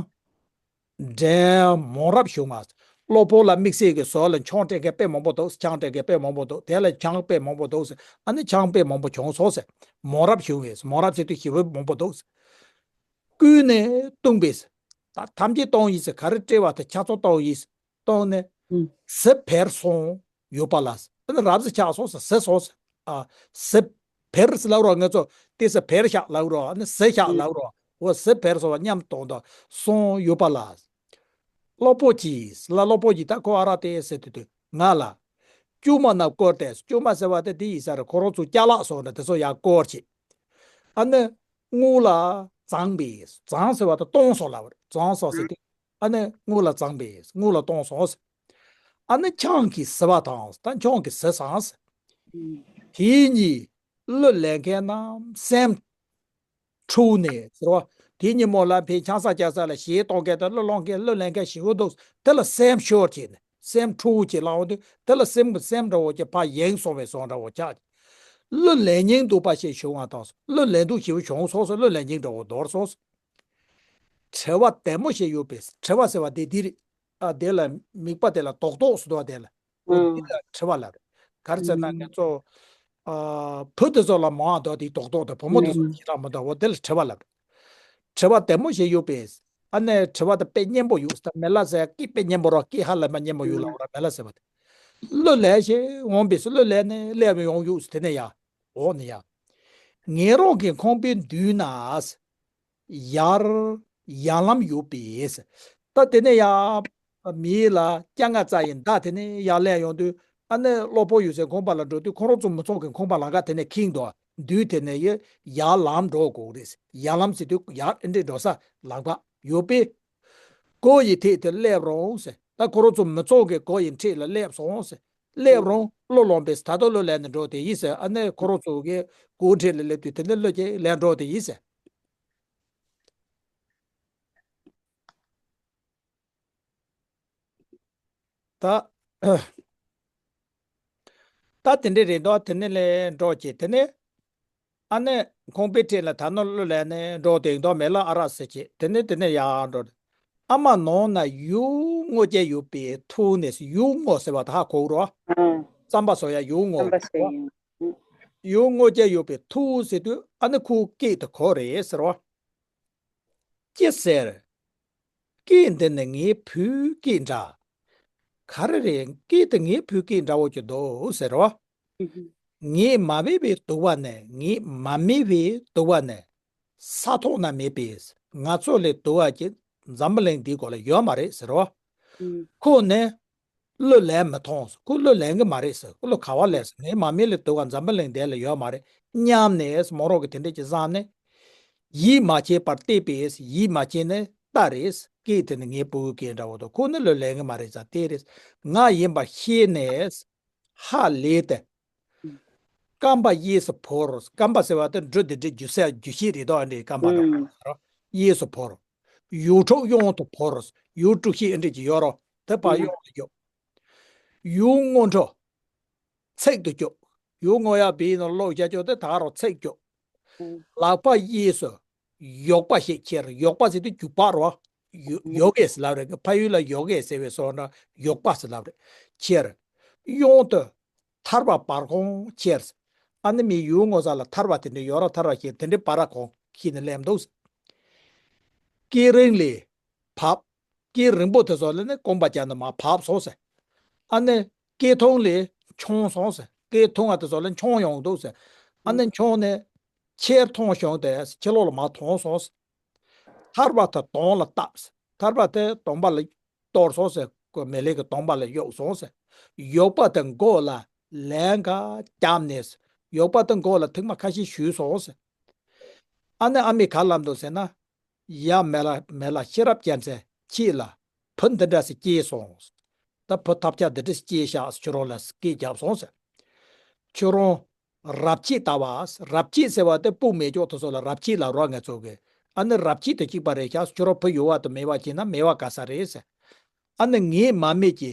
འདྲེན་མང་རབ་བྱུང་བ། སློབ་དཔོན་ལ་དམིགས་བསལ་གྱི་ཟོར་ལ་ཆང་སྤྲད་མཁན་དཔེ་མང་པོ་འདུག་ཆང་སྤྲད་མཁན་དཔེ་མང་པོ་འདུག་དེ་ལ་ཆང་དཔེ་མང་པོ་འདུག་ཨ་ནི་ཆང་དཔེ་མང་པོ་བྱུང་སོང་ཟེར། མང་རབ་བྱུང་བས། མང་རབ་ཟེར་དུས་ཞེ་པོ་མང་པོ་འདུག་བསྐུལ་ནས་བཏུང་བས། ད་ཐམས་ཅད་བཏང་ཡིན་ཟེར། ག་རེ་སྤྲད་པ་དེ་ཆ་ཚང་བཏང་ཡིན། བཏང་ནས། ཨུ། གཟི་འཕེར་སོང་ཡོད་པ་ལ། ཨ་ནི་རབ་གཟི་ཆགས་སོང་ཟེར། གཟི་སོང་ཟེར། ཨ། གཟི་འཕེར་ཟེར་ལབ་རོགས། ང་ཚོ་དེ་གཟི་འཕེར་ཤག་ལབ་རོགས། ཨ་ནི་གཟི་ཤག་ལབ་རོགས། འོ་གཟི་འཕེར་སོང་བ་མཉམ་གཏོང་དང་སོང་ཡོད་པ་ལ། སློབ་དཔོན་གྱིས་ལ། སློབ་དཔོན་གྱིས་ད་ཁོ་ཨ་ར་དེ་ཟེར་དུས་དུས་ང་ལ། ལྕུག་མ་རྣམས་བསྐོར་ཏེ། ལྕུག་མ་ཟེར་བ་དེ་དེ་ཡིན་ས་རེད། ཁོ་རང་ཚོ་ཅ་ལག་སོགས་འདྲ་དེ་ཚོ་ཡར་བསྐོར་བྱས། ཨ་ནི་རྔུལ་ལ་བརྫངས་པས། བརྫངས་ཟེར་བ་དེ་བཏང་སོང་ལབ་རེད། བརྫངས་སོང་ཟེར་དུས། ཨ་ནི་རྔུལ་ལ་བརྫངས་པས། རྔུལ་ལ་བཏང་སོང་ཟེར། ཨ་ནི་ཆང་གིས་གཟི་བ་དང་། ད་ཆང་གིས་གཟི་བསངས་ཟེར། དེ་ཉིད་གླུ་ལེན་མཁན་རྣམས་སེམས་འཁྲུགས་ནས་ཟེར་བ། དེ་ཉིན་མོ་ལ་ཕའི་ཆང་ས་རྒྱག་ས་ལ་གཞས་གཏོང་མཁན་དང་གླུ་སློང་མཁན། གླུ་ལེན་མཁན་ཞེ་པོ་འདུག་དེ་ལ་སེམས་ཤོར་བྱས་ནས་སེམས་འཁྲུགས་བྱས་ལབ་འོང་དུས། དེ་ལ་སེམས་སེམས་འདྲ་བོ་ཅིག་ཕར་ཡེངས་སོང་བའི་བཟོ་འདྲ་བོ་ཆགས། གླུ་ལེན་སྙིང་འདོད་པ་ཞིག་བྱུང་བ་དང་། གླུ་ལེན་འདོད་ཞེ་པོ་བྱུང་སོང་ཟེར། གླུ་ལེན་སྙིང་འདྲ་བོ་འདོར་སོང་ཟེར། དྲི་བ་བདེ་མོ་ཞིག་ཡོད་པས། དྲི་བ་ཟེར་བ་དེ་འདི་རེད། ཨ། དེ་ལ་མིག་པ་དེ་ལ་རྡོག་རྡོག་ཟེར་འདུག་པ། དེ་ལ། འོ། ཨུ། འདི་ལ་དྲི་བ་ལབ་རེད། ག་རེ་ཟེར་ན། ཨུ། ང་ཚོ། ཨ། བུ་དེ་ཚོ་ལ་མང་བ་འདུག་དེ་རྡོག་རྡོག་དེ། བུ་མོ་དེ་ཚོ་ལ་ཞེ་དྲག་མི་འདུག་འོ་དེ་ལ་དྲི་བ་ལབ་རེད། དྲི་བ་བདེ་མོ་ཞིག་ཡོད་པས། ཨ་ནི་དྲི་བ་དེ་དཔེ་སྙན་པོ་ཡོད་ཟེར། ད་མི་ལ་ཟེར་སྐད་དཔེ་སྙན་པོ་རོ། སྐད་ཧ་ལས་པ་སྙན་པོ་ཡོད་ལབ་ར། མི་ལ་ཟེར་བ་དེ། གླུ་ལེན་ཞིག་འོང་པས། གླུ་ལེན་ནས་སླེབས་ཡོང་ཡོད་ཟེར། དེ་ནས་ཡ། འོག་ནས་ཡ། ངེད་རང་གི་ཁང་པའི་མདུན་ན། ཡར་ཡར་ལམ་ཡོད་པས། ད་དེ་ནས་ཡར་མི་ལ་སྐྱ་རྔ་རྩ་ཡི་མདའ་དེ་ནས་ཡར་སླེབས་ཡོང་དུས། ཨ་ནི་སློབ་དཔོན་ཡོད་སའི་ཁང་པ་ལ་འགྲོ་དུས། ཁོ་རང་ཚོ་མི་ཚོགས་ཀྱི་ཁང་པ་ལམ་ཁ་དེ་ནས་ཁེངས་འདུག་མདུན་དེ་ནས་ཡར་ལམ་འགྲོ་དགོས་རེད། ཡར་ལམ་ཟེར་དུས་ཡར་ཨེ་འདྲས་འགྲོ་ས་ལམ་ཁ་ཡོད་པས། སྒོ་ཡི་ཐད་དེ་སླེབས་རོགས་ཟེར། ད་ཁོ་རང་ཚོ་མི་ཚོགས་ཀྱི་སྒོ་ཡི་འཁྲིས་ལ་སླེབས་སོང་ཟེར། སླེབས་རོགས། གླུ་སློང་པས། ད་ལྟ་གླུ་ལེན་ནས་འགྲོ་དེ་ཡིན་ཟེར། ཨ་ནི་ཁོ་རང་ཚོ་གི་སྒོ་འཁྲིས་ལ་སླེབས་དུས་དེ་ནས་གླུ་ཅིག་ལེན་འགྲོ་དེ་ཡིན་ཟེར། ད། ད་དེ་འདྲས་རེད་འདུག་དེ་ནས་ལས་འགྲོ་བྱས། དེ་ནས། ཨ་ནི་ཁང་པའི་འཁྲིས་ལ་ད་ནོར་གླུ་ལེན་ནས་འགྲོ་དེང་དོགས་མེད་ལ་ཨ་རག་ཟེར་བྱས་དེ་ནས་དེ་ནས་ཡར་འགྲོ། ཨ་མ་ནང་ན་ཡུལ་དངོས་ཅན་ཡོད་པའི་ཐུགས་ནས་ཡུལ་དངོས་ཟེར་བ་ད་ཧ་གོ་རོ། ཨ་རྩམ་པ་ཟོ་ཡ་ཡུལ་དངོས་རྩམ་པ་ཟོ་ཡ་ཡུལ་དངོས། ཡུལ་དངོས་ཅན་ཡོད་པའི་ཐུགས་ཟེར་དུས་ཨ་ནི་ཁོའི་སྐད་དེ་གོ་རེད་ཟེར་བ། ཅི་ཟེར། སྐད་འདི་ནི་ངའི་བུའི་སྐད་འདྲ། ག་རེ་རེད། སྐད་དེ་ངའི་བུའི་སྐད་འདྲ་བོ་ཅིག་འདུག་ཟེར་རོ། ངས་མ་སྨྲས་པའི་དུ་བ་ནས། ངས་མ་སྨྲས་པའི་དུ་བ་ནས་ས་ཐོག་ན་མེད་པས། ང་ཚོ་ལས་དུ་བ་ཅིག་འཛམ་བུ་གླིང་འདིའི་སྒོ་ལ་ཡོད་མ་རེད་ཟེར་རོ། ཁོ་ནི་གླུ་ལེན་མི་མཐོང་། ཁོ་གླུ་ལེན་གི་མ་རེད་ཟེར། ཁོ་གླུ་ག་བ་ལེན་ཟེར། ངས་མ་སྨྲས་ལས་དུ་བ་འཛམ་བུ་གླིང་འདི་ལ་ཡོད་མ་རེད་སྙམ་ནས་མོ་རང་གིས་དེ་འདྲ་ཅིག་བསམ་ནས། ཡིད་མ་ཆེས་པར་བལྟས་པས། ཡིད་མ་ཆེས་ནས་ལྟ་རེད། སྐད་དེ་ནི་ངའི་བུའི་སྐད་འདྲ་བོ་འདུག་ཁོ་ནི་གླུ་ལེན་གི་མ་རེད་ཟེར་བལྟས་རེད། ང་ཡིན་པར་ཤེས་ནས་ཧ་ལས་ཏེ། རྐང་པ་གཡས་སུ་བོར། རྐང་པ་ཟེར་བ་དེ་འབྲུ་དེ་འདྲའི་རྒྱུ་ས་རྒྱུ་ཤེས་རེད་དོ། ཨ་འདྲའི་རྐང་པ་དང་གཡས་སུ་བོར། ཡུལ་འཁྲུག་གཡང་དུ་བོར། ཡུལ་འཁྲུག་ཤིང་ཨ་འདྲའི་ཅིག་ཡོད་རོ། དེ་ཕར་གཡང་ལ་རྒྱུག་ཡུལ་དངོས་འགྲོ་ཚིག་ཏུ་བཅུག་ཡུལ་དངོས་ཡག་བི་ནང་ལོག་བྱ་ཆོག་དེ་ད་རོ་ཚིག་བཅུག་ལག་པ་གཡས་སུ་ཡོག་པ་ཞིག་ཁྱེར། ཡོག་པ་ཟེར་དུས་རྒྱུག་པ་རོ། ཡོ་ཡོ་གེ་ཟེར་ལབ་རེད། ཕ་ཡུལ་ལ་ཡོ་གེ་ཟེར་བའི་སོ་ན་ཡོག་པ་ཟེར་ལབ་རེད། ཁྱེར། གཡང་དུ་ཐར་པ་བར་གོང་ཁྱེར། ཨ་ནི་མི་ཡུལ་དངོས་ས་ལ་ཐར་པ་དེ་འདྲ་ཡོད་ར། ཐར་པ་ཞིག་དེ་འདྲའི་བར་གོང་ཁྱེར་ནས་སླེབས་འདུག་སྐེ་རིང་ལས་བབས། སྐེ་རིང་པོ་དེ་ཚོ་ལ་ནི་རྐང་པ་བརྒྱབ་ནས་མར་བབས་སོང་ཟེར། ཨ་ནི་སྐེ་ཐུང་ལས་མཆོང་སོང་ཟེར། སྐེ་ཐུང་བ་དེ་ཚོ་ལ་མཆོང་ཡོང་འདུག་ཟེར། ཨ་ནི་མཆོང་ནས་ཁྱེར་མཐོང་བྱུང་སྟེ་ཕྱི་ལོགས་ལ་མར་ཐོན་སོང་ཟེར། ཐར་པ་དེ་དོང་ལ་བཏབ་ཟེར། ཐར་པ་དེ་དོང་པ་ལ་གཏོར་སོང་ཟེར། ཁོ་མེ་ལེ་གི་དོང་པ་ལ་གཡུགས་སོང་ཟེར། ཡོག་པ་དེ་མགོ་ལ་ལན་འགའ་བརྒྱབ་ནས་ཟེར། ཡོག་པ་དེ་མགོ་ལ་ཐེངས་མ་ཁ་ཤས་གཞུས་སོང་ཟེར། ཨ་ནི་ཨ་མས་ག་ལབ་འདུག་ཟེར་ན། ཡ་མེ་ལ་མེ་ལ་ཤེས་རབ་རྒྱལ་མཚན་ཁྱེད་ལ་བུ་འདི་འདྲ་ཞིག་སྐྱེས་སོང་། ད་བུ་ཐབས་ཆག་འདི་འདྲ་ཞིག་སྐྱེས་ཤག་ཁྱོད་རང་ལ་སྐད་རྒྱབ་སོང་ཟེར། ཁྱོད་རང་རབ་བྱེད་ལྟ་བ། རབ་བྱེད་ཟེར་བ་དེ་སྤུ་མེ་སྒྱོགས་དེ་ཚོ་ལ་རབ་བྱེད་ལབ་རོགས་ང་ཚོ་གི། ཨ་ནི་རབ་བྱེད་དེ་གཅིག་པ་རེད་ཤག་ཁྱོད་རང་བུ་ཡོད་བ་དང་མེད་བ་བྱས་ན་མེད་བ་ག་ས་རེད་ཟེར། ཨ་ནི་ངས་མ་སྨྲས་ཀྱི་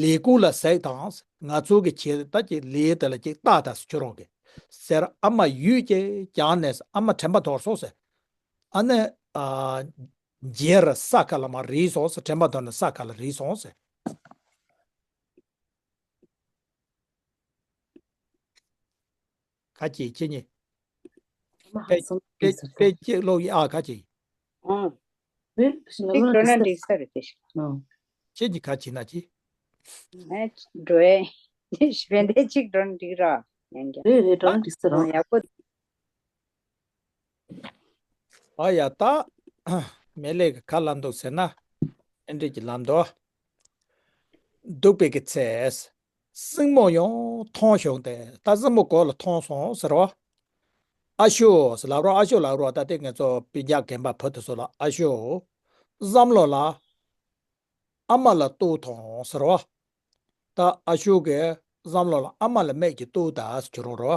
ལས་ཀུན་ལ་གཟིགས་དང་། ང་ཚོ་གི་ཆེད་ད་ཀྱི་ལས་དེ་ལ་ཅིག་ལྟ་ད་ཁྱོད་རང་གི་ཟེར། ཨ་མ་ཡུད་ཀྱིས་བརྒྱངས་ནས་ཨ་མ་དྲན་པ་འཐོར་སོང་ཟེར། ཨ་ནི་ཨ་རྗེས་ར་ས་ཁ་ལ་མར་རིལ་སོང་ཟེར། དྲན་པ་འཐོར་ནས་ས་ཁ་ལ་རིལ་སོང་ཟེར། ཁ་ཅིག་ཁྱེད་གཉིས། དཔེ་དཔེ་དཔེ་གཅིག་ཀློག་ཡིན་ཨ། ཁ་ཅིག་གཅིག་འགྲོ་ན་འགྲིག་ས་རེད་དེ། ཁྱེད་གཉིས་ཁ་ཅིག་ན་ཅི། ཨེ་འགྲོ་ཨེ། བན་དེ་གཅིག་འགྲོ་ན་འགྲིག་ར། ཡང་རྒྱ་རེད་རེད། འགྲོ་ན་འགྲིག་ས་རེད། ཡག་པོ། ཨ་ཡ་ད། མེ་ལེ་གི་ཁ་ལ་འདུག་ཟེར་ན། ཨེ་འདྲས་ཀྱི་ལམ་དུ། འདུག་པའི་གི་ཚེ། སྲིང་མོ་ཡང་མཐོང་བྱུང་སྟེ། ད་སྲིང་མོ་གོ་ལ་མཐོང་སོང་ཟེར་བ། ཨ་ཤོ་ཟེར་ལབ་རོགས། ཨ་ཤོ་ལབ་རོགས། ད་ལྟའི་ང་ཚོ་སྤུན་ཀྱག་རྒན་པ་བུ་དེ་ཚོ་ལ་ཨ་ཤོ། བསམ་བློ་ལ། ཨ་མ་ལ་གཏུག་དང་ཟེར་བ། ད་ཨ་ཤོ་གིས་བསམ་བློ་ལ་ཨ་མ་ལ་མིག་གིས་གཏུག་ད་ཟེར་རོགས་རོ།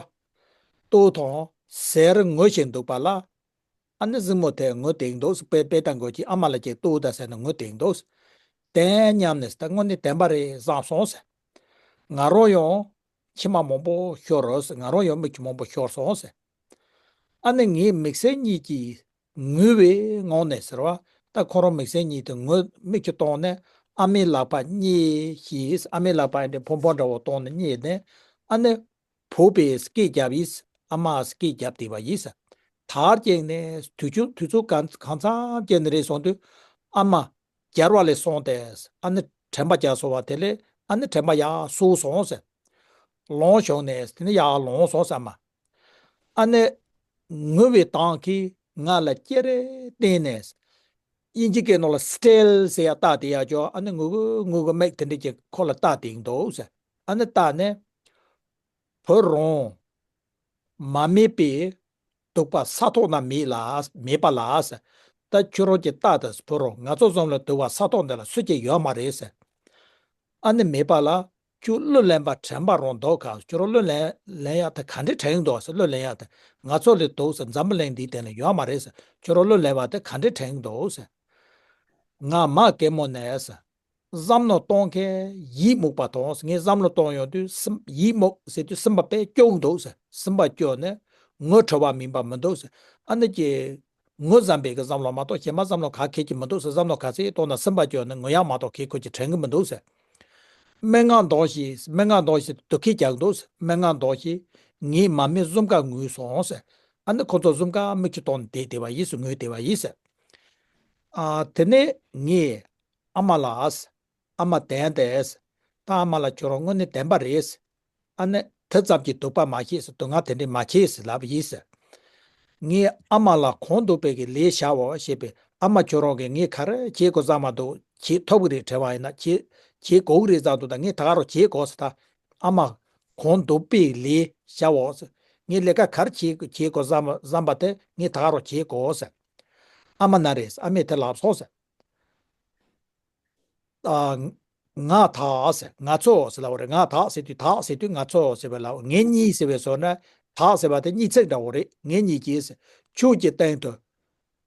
གཏུག་དང་ཟེར་ངུ་བཞིན་འདུག་པ་ལ། ཨ་ནི་སྲིང་མོ་དེ་ངུ་དེང་འདུག་ཟེར། དཔེ་དཔེ་ལྟ་དགོས་ཀྱི། ཨ་མ་ལ་ཅིག་གཏུག་ད་ཟེར་ནས་ངུ་དེང་འདུག་ཟེར། དེ་སྙམ་ནས་ད་དངོས་གནས་བདེན་པ་རེད་བསམ་སོང་ཟེར། ང་རང་ཡང་མཆི་མ་མང་པོ་ཤོར་ཟེར། ང་རང་ཡང་མིག་ཆུ་མང་པོ་ཤོར་སོང་ཟེར། ཨ་ནི་ངའི་མིག་སེར་གཉིས་ཀྱིས་ངུ་བའི་ངང་ནས་ཟེར་བ། ད་ཁོ་རང་མིག་སེར་གཉིས་དེ་ངུ་མིག་ཆུ་བཏང་ནས་ཨ་མའི་ལག་པ་མཉེས་ཤིང་། ཨ་མའི་ལག་པ་འདི་ཕོན་པོ་འདྲ་བོ་བཏང་ནས་མཉེས་ནས། ཨ་ནི་བུ་པས་སྐད་རྒྱབ་ཡིས། ཨ་མ་སྐད་རྒྱབ་བསྡད་པ་ཡིན་ཟེར། དར་བཅིངས་ནས་དུས་ཚོད་དུས་ཚོད་གང་གང་འཚམ་བཅད་ནས་རེད་སོང་དུས། ཨ་མ་གྱར་བ་ལས་སོང་སྟེ། ཨ་ནི་དྲན་པ་རྒྱག་སོང་བ་དེ་ལས་ཨ་ནི་དྲན་པ་ཡར་སོས་སོང་ཟེར། ལངས་བྱུང་ནས་དེ་ནི་ཡར་ལངས་སོང་ཟེར་མ། ཨ་ནི་ངུ་བའི་གདངས་ཀྱིས་ང་ལ་ཅེ་རེ་བསྟན་ནས། དབྱིན་ཇི་སྐད་ནང་ལ་སི་ཊིལ་ཟེར་ཡ་རྟགས་དེ་ཡར་ཅོ། ཨ་ནི་ངུ་གུ་ངུ་གུ་མིག་དེ་འདྲ་ཅིག་ཁོ་ལ་ལྟ་དེང་འདུག་ཟེར། ཨ་ནི་ལྟ་ནས། བུ་རང་མ་སྨྲས་པའི་དུ་བ་ས་ཐོག་ན་མེད་ལ་མེད་པ་ལ་ཟེར། ད་ཁྱོད་རང་གི་རྟགས་དེ་བུ་རང་ང་ཚོ་ཚང་ལ་དུ་བ་ས་ཐོག་འདི་ལ་སུ་གཅིག་ཡོད་མ་རེད་ཟེར། ཨ་ནི་མེད་པ་ལ་ཁྱོད་གླུ་ལེན་པ་དྲན་པ་རང་འདུག་ག་ཁྱོད་རང་གླུ་ལེན་ལེན་ཡག་དེ་ག་འདྲས་དྲན་འདུག་ཟེར། གླུ་ལེན་ཡག་དེ་ང་ཚོ་ལས་འདུག་ཟེར། འཛམ་བུ་གླིང་འདིའི་སྟེང་ལ་ཡོད་མ་རེད་ཟེར། ཁྱོད་རང་གླུ་ལེན་པ་དེ་ག་འདྲས་དྲན་འདུག་ཟེར། ང་མ་གད་མོ་ནས་ཟེར། བསམ་མནོ་གཏོང་མཁན་ཡིད་མུག་པ་དང་། ངས་བསམ་བློ་གཏོང་ཡོང་དུས་སེམས་ཡིད་མུག་ཟེར་དུས་སེམས་པ་དཔེ་སྐྱོ་འདུག་ཟེར། སེམས་པ་སྐྱོ་ནས་ ངོ་འཕྲོད་པ་མིན་པ་མི་འདུག་ཟེར། ཨ་ནི་ཀྱི་ངོ་བསམ་པའི་གི་བསམ་བློ་མ་གཏོགས་གཞན་མ་བསམ་བློ་ག་གེ་ཀྱི་མི་འདུག་ཟེར། བསམ་བློ་ག་ཚད་གཏོང་ན་སེམས་པ་སྐྱོ་ནས་ངོ་ཡག་མ་གཏོགས་གེ་ཁོ་ཀྱི་དྲན་གི་མི་འདུག་ཟེར། སྨྲེ་སྔགས་འདོན་ཞིག་སྨྲེ་སྔགས་འདོན་ཞིག་དུ་ཁྱིད་རྒྱག་འདུག་སྨྲེ་སྔགས་འདོན་ཞིག་ངའི་མ་སྨད་བཟུམ་ཀ་ངུས་སོང་ཟེར། ཨ་ནི་ཁོ་ཚོ་བཟུམ་ཀ་མིག་ཆུ་གཏོང་ནས་བསྡད་བསྡད་པ་ཡིན་ཟེར། ངུས་བསྡད་པ་ཡིན་ཟེར། ཨ་དེ་ནས་ངས་ཨ་མ་ལགས། ཨ་མ་བདེན་ཏེ། ད་ཨ་མ་ལགས་ཁྱོད་རང་དངོས་གནས་བདེན་པ་རེད། ཨ་ནི་དེ་ཙམ་གྱིས་སྡུག་པ་མ་སྐྱེས་སུ་སྡུག་བསྔལ་དེ་འདྲས་མ་སྐྱེས་སུ་ལབ་ཡིན་ཟེར། ངས་ཨ་མ་ལགས་གང་འདུག་པའི་གི་ལས་བྱའོ་ཞེས་པས། ཨ་མ་ཁྱོད་རང་གིས་ངས་ག་རེ་བྱེད་དགོས་བསམ་མ་འདུག་བྱེད་ཐུབ་ཀྱི་རེད་དྲན་པ་ཡིན་ན། བྱེད་བྱེད་དགོས་ཀྱི་རེད་བསམ་འདུག་ད་ངས་ད་ག་རང་བྱེད་དགོས་ཟེར། ད་ཨ་མ་གང་འདུག་པའི་ལས་བྱའོ་ཟེར། ངས་ལས་ཀ་ག་རེ་བྱེད་བྱེད་དགོས་བསམ་བསམ་པ་དེ་ངས་ད་ག་རང་བྱེད་དགོས་ཟེར། ཨ་མ་ན་རེ་ཟེར། ཨ་མས་དེ་ལབ་སོང་ཟེར། ཨ། ང་དག་ཟེར། ང་ཚོ་ཟེར་ལབ་པ་རེད། ང་དག་ཟེར་དུས་དག་ཟེར་དུས་ང་ཚོ་ཟེར་བའི་ལབ། ངེད་གཉིས་ཟེར་བའི་བཟོ་ན། དག་ཟེར་བ་དེ་གཉིས་ཚིག་འདྲ་བོ་རེད། ངེད་གཉིས་ཀྱིས་ཟེར། ཁྱོད་ཀྱི་སྟེང་དུ།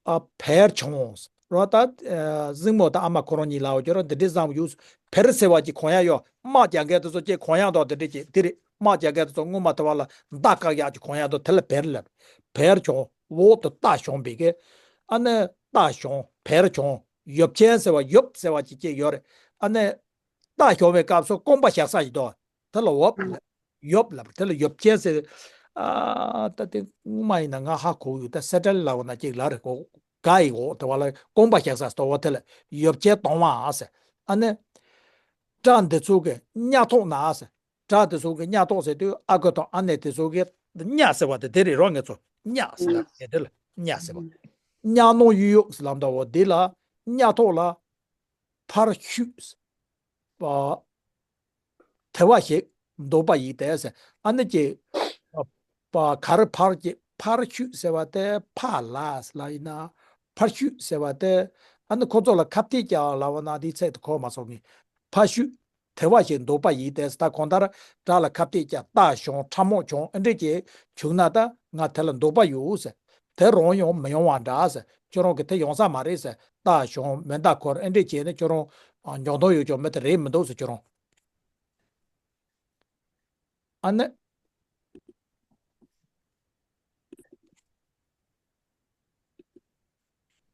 ཨ། བེར་གྱོན་ཟེར་རོ། ད་ཨ་གཟིགས་མོ་དང་ཨ་མ་ཁོ་རང་གཉིས་ལབ་ཡོད་རོ། འདི་འདྲའི་བཟང་བོ་ཡོད། བེར་ཟེར་བ་ཅིག་གོན་ཡ་ཡོད། དམག་རྒྱག་མཁན་དེ་ཚོ་ཅིག་གོན་ཡ་འདུག་དེ་འདྲ་ཅིག་དེ་རེད། དམག་རྒྱག་མཁན་དེ་ཚོ་སྔོན་མ་དེ་བ་ལ་མདའ་བཀག་ཡག་ཅིག་གོན་ཡ་འདུག་དེ་ལ་བེར་ལབ། བེར་གྱོན། འོག་ཏུ་རྟ་ཞོན་པའི་གི། ཨ་ནི་རྟ་ཞོན། བེར་གྱོན། ཡོབ་ཆེན་ཟེར་བ། ཡོབ་ཟེར་བ་ཅིག་ཅིག་ཡོད་རེད། ཨ་ནི་རྟ་ཞོན་པའི་སྐབས་སུ་རྐང་པ་བཞག་ས་ཞིག་འདུག་དེ་ལ་འོབ་ལབ། ཡོབ་ལབ། དེ་ལ་ཡོབ་ཆེན་ཟེར། ཨ་ད་དེ་སྔོན་མ་ཡིན་ན་ང་ཧ་གོ་ཡོད། ད་སེ་ཊལ་ལབ་ན་ཅིག་ལ་རེད་གོ། ག་ཡི་འོག་དེ་བ་ལ་རྐང་པ་བཞག་ས་ཟེར་བ། དེ་ལ་ཡོབ་ཆེན་གདོང་བ་ཟེར། ཨ་ནི་སྤྲ་འདི་ཚོ་གི་གཉའ་ཐོག་ན་ཟེར། སྤྲ་དེ་ཚོ་གི་གཉའ་ཐོག་ཟེར་དུས་ཨ་ཁུ་དང་ཨ་ནེ་དེ་ཚོ་གི་གཉའ་ཟེར་བ་དེ་དེ་རེད་རོ། ངེད་ཚོ་གཉའ་ཟེར་ལ་ངེད་དེ་ལ་གཉའ་ཟེར་བ། གཉའ་ནོར་གཡུ་གཡུ་ཟེར་ལབ་འདྲ་བོ་འདི་ལ། གཉའ་ཐོག་ལ་ཕར་བཤུད་པ། དེ་བ་ཞིག་འདོགས་པ་ཡིན་ཏེ་ཟེར། ཨ་ནི་ཀྱི་པ་ག་རེ་ཕར་ཀྱི་ཕར་བཤུད་ཟེར་བ་དེ་ཕ་ལ་ཟེར་ལ་ཡིན་ན། ཕར་བཤུད་ཟེར་བ་དེ། ཨ་ནི་ཁོ་ཚོ་ལ་ཁ་གཏད་བཅག་ལབ་ན་དེའི་ཚད་དུ་གོ་མ་སོང་ངས། ཕར་བཤུད། དེ་བ་ཞིག་འདོགས་པ་ཡིན་ཏེ། ད་གང་ལྟར་དགྲ་ལ་ཁ་གཏད་བཅག་རྟ་ཞོན། ཁྲབ་རྨོག་གྱོན། ཨེ་འདྲས་ཀྱི་བྱུང་ན་ད་ང་དེ་ལ་འདོགས་པ་ཡོད་ཟེར། དེ་རང་ཡོང་མི་ཡོང་བ་འདྲ་ཟེར། ཁྱོད་རང་གི་དེ་ཡོང་ས་མ་རེད་ཟེར། རྟ་ཞོན། མེ་མདའ་འཁོར། ཨེ་འདྲས་བྱས་ནས་ཁྱོད་རང་འཇོན་ཐང་ཡོད་ཀྱང་མི་དེ་རེད་མི་འདུག་ཟེར། ཁྱོད་རང་ཨ་ནི།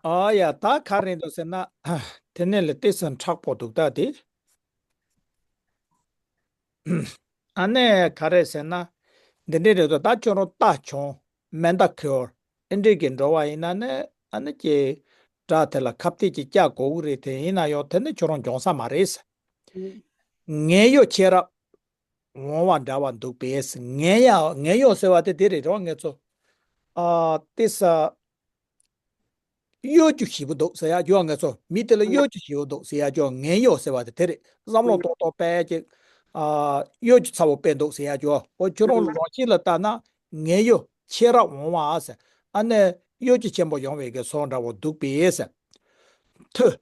ཨ་ཡ། ད་ག་རེ་འདུག་ཟེར་ན། དེ་ནས་ལ་ཏོག་ཙམ་མཁྲེགས་པོ་འདུག་ད་དེ། ཨ་ནི་ག་རེ་ཟེར་ན། འདི་འདྲས་རེད་དོ། ད་ཁྱོད་རང་རྟ་གྱོན། མེ་མདའ་འཁོར། ཨེ་འདྲས་ཀྱི་འགྲོ་བ་ཡིན་ན་ནི། ཨ་ནི་ཀྱི་དགྲ་དེ་ལ་ཁ་གཏད་ཀྱི་བཅག་དགོས་ཀྱི་རེད། དེ་ཡིན་ན་ཡང་དེ་ནི་ཁྱོད་རང་འཇོན་ས་མ་རེད་ཟེར། ངན་གཡོ་ཆེ་རབས་འོང་བ་འདྲ་བ་འདུག་པས། ངན་ཡ་ངན་གཡོ་ཟེར་བ་དེ་དེ་རེད་རོ། ངེད་ཚོ་ཨ་ཏི་ས་གཡོ་སྒྱུ་ཞེ་པོ་འདུག་ཟེར་ཡ་རྒྱུ། ངེད་ཚོ་མི་དེ་ལ་གཡོ་སྒྱུ་ཞེ་པོ་འདུག་ཟེར་ཡ་རྒྱུ། ངན་གཡོ་ཟེར་བ་དེ་དེ་རེད། བསམ་བློ་ཏོག་ཏོག་དཔེ་ཅིག་ཨ་གཡོ་སྒྱུ་ཚ་བོ་དཔེ་འདུག་ཟེར་ཡ་རྒྱུ། འོ་ཁྱོད་རང་ལོ་ཤས་ལ་ལྟ་ན་ངན་གཡོ་ཆེ་རབས་འོང་བ་ཟེར། ཨ་ནི་གཡོ་སྒྱུ་ཆེན་པོ་ཡོང་བའི་གི་སོ་འདྲ་བོ་འདུག་པས་ཟེར། ཐུ།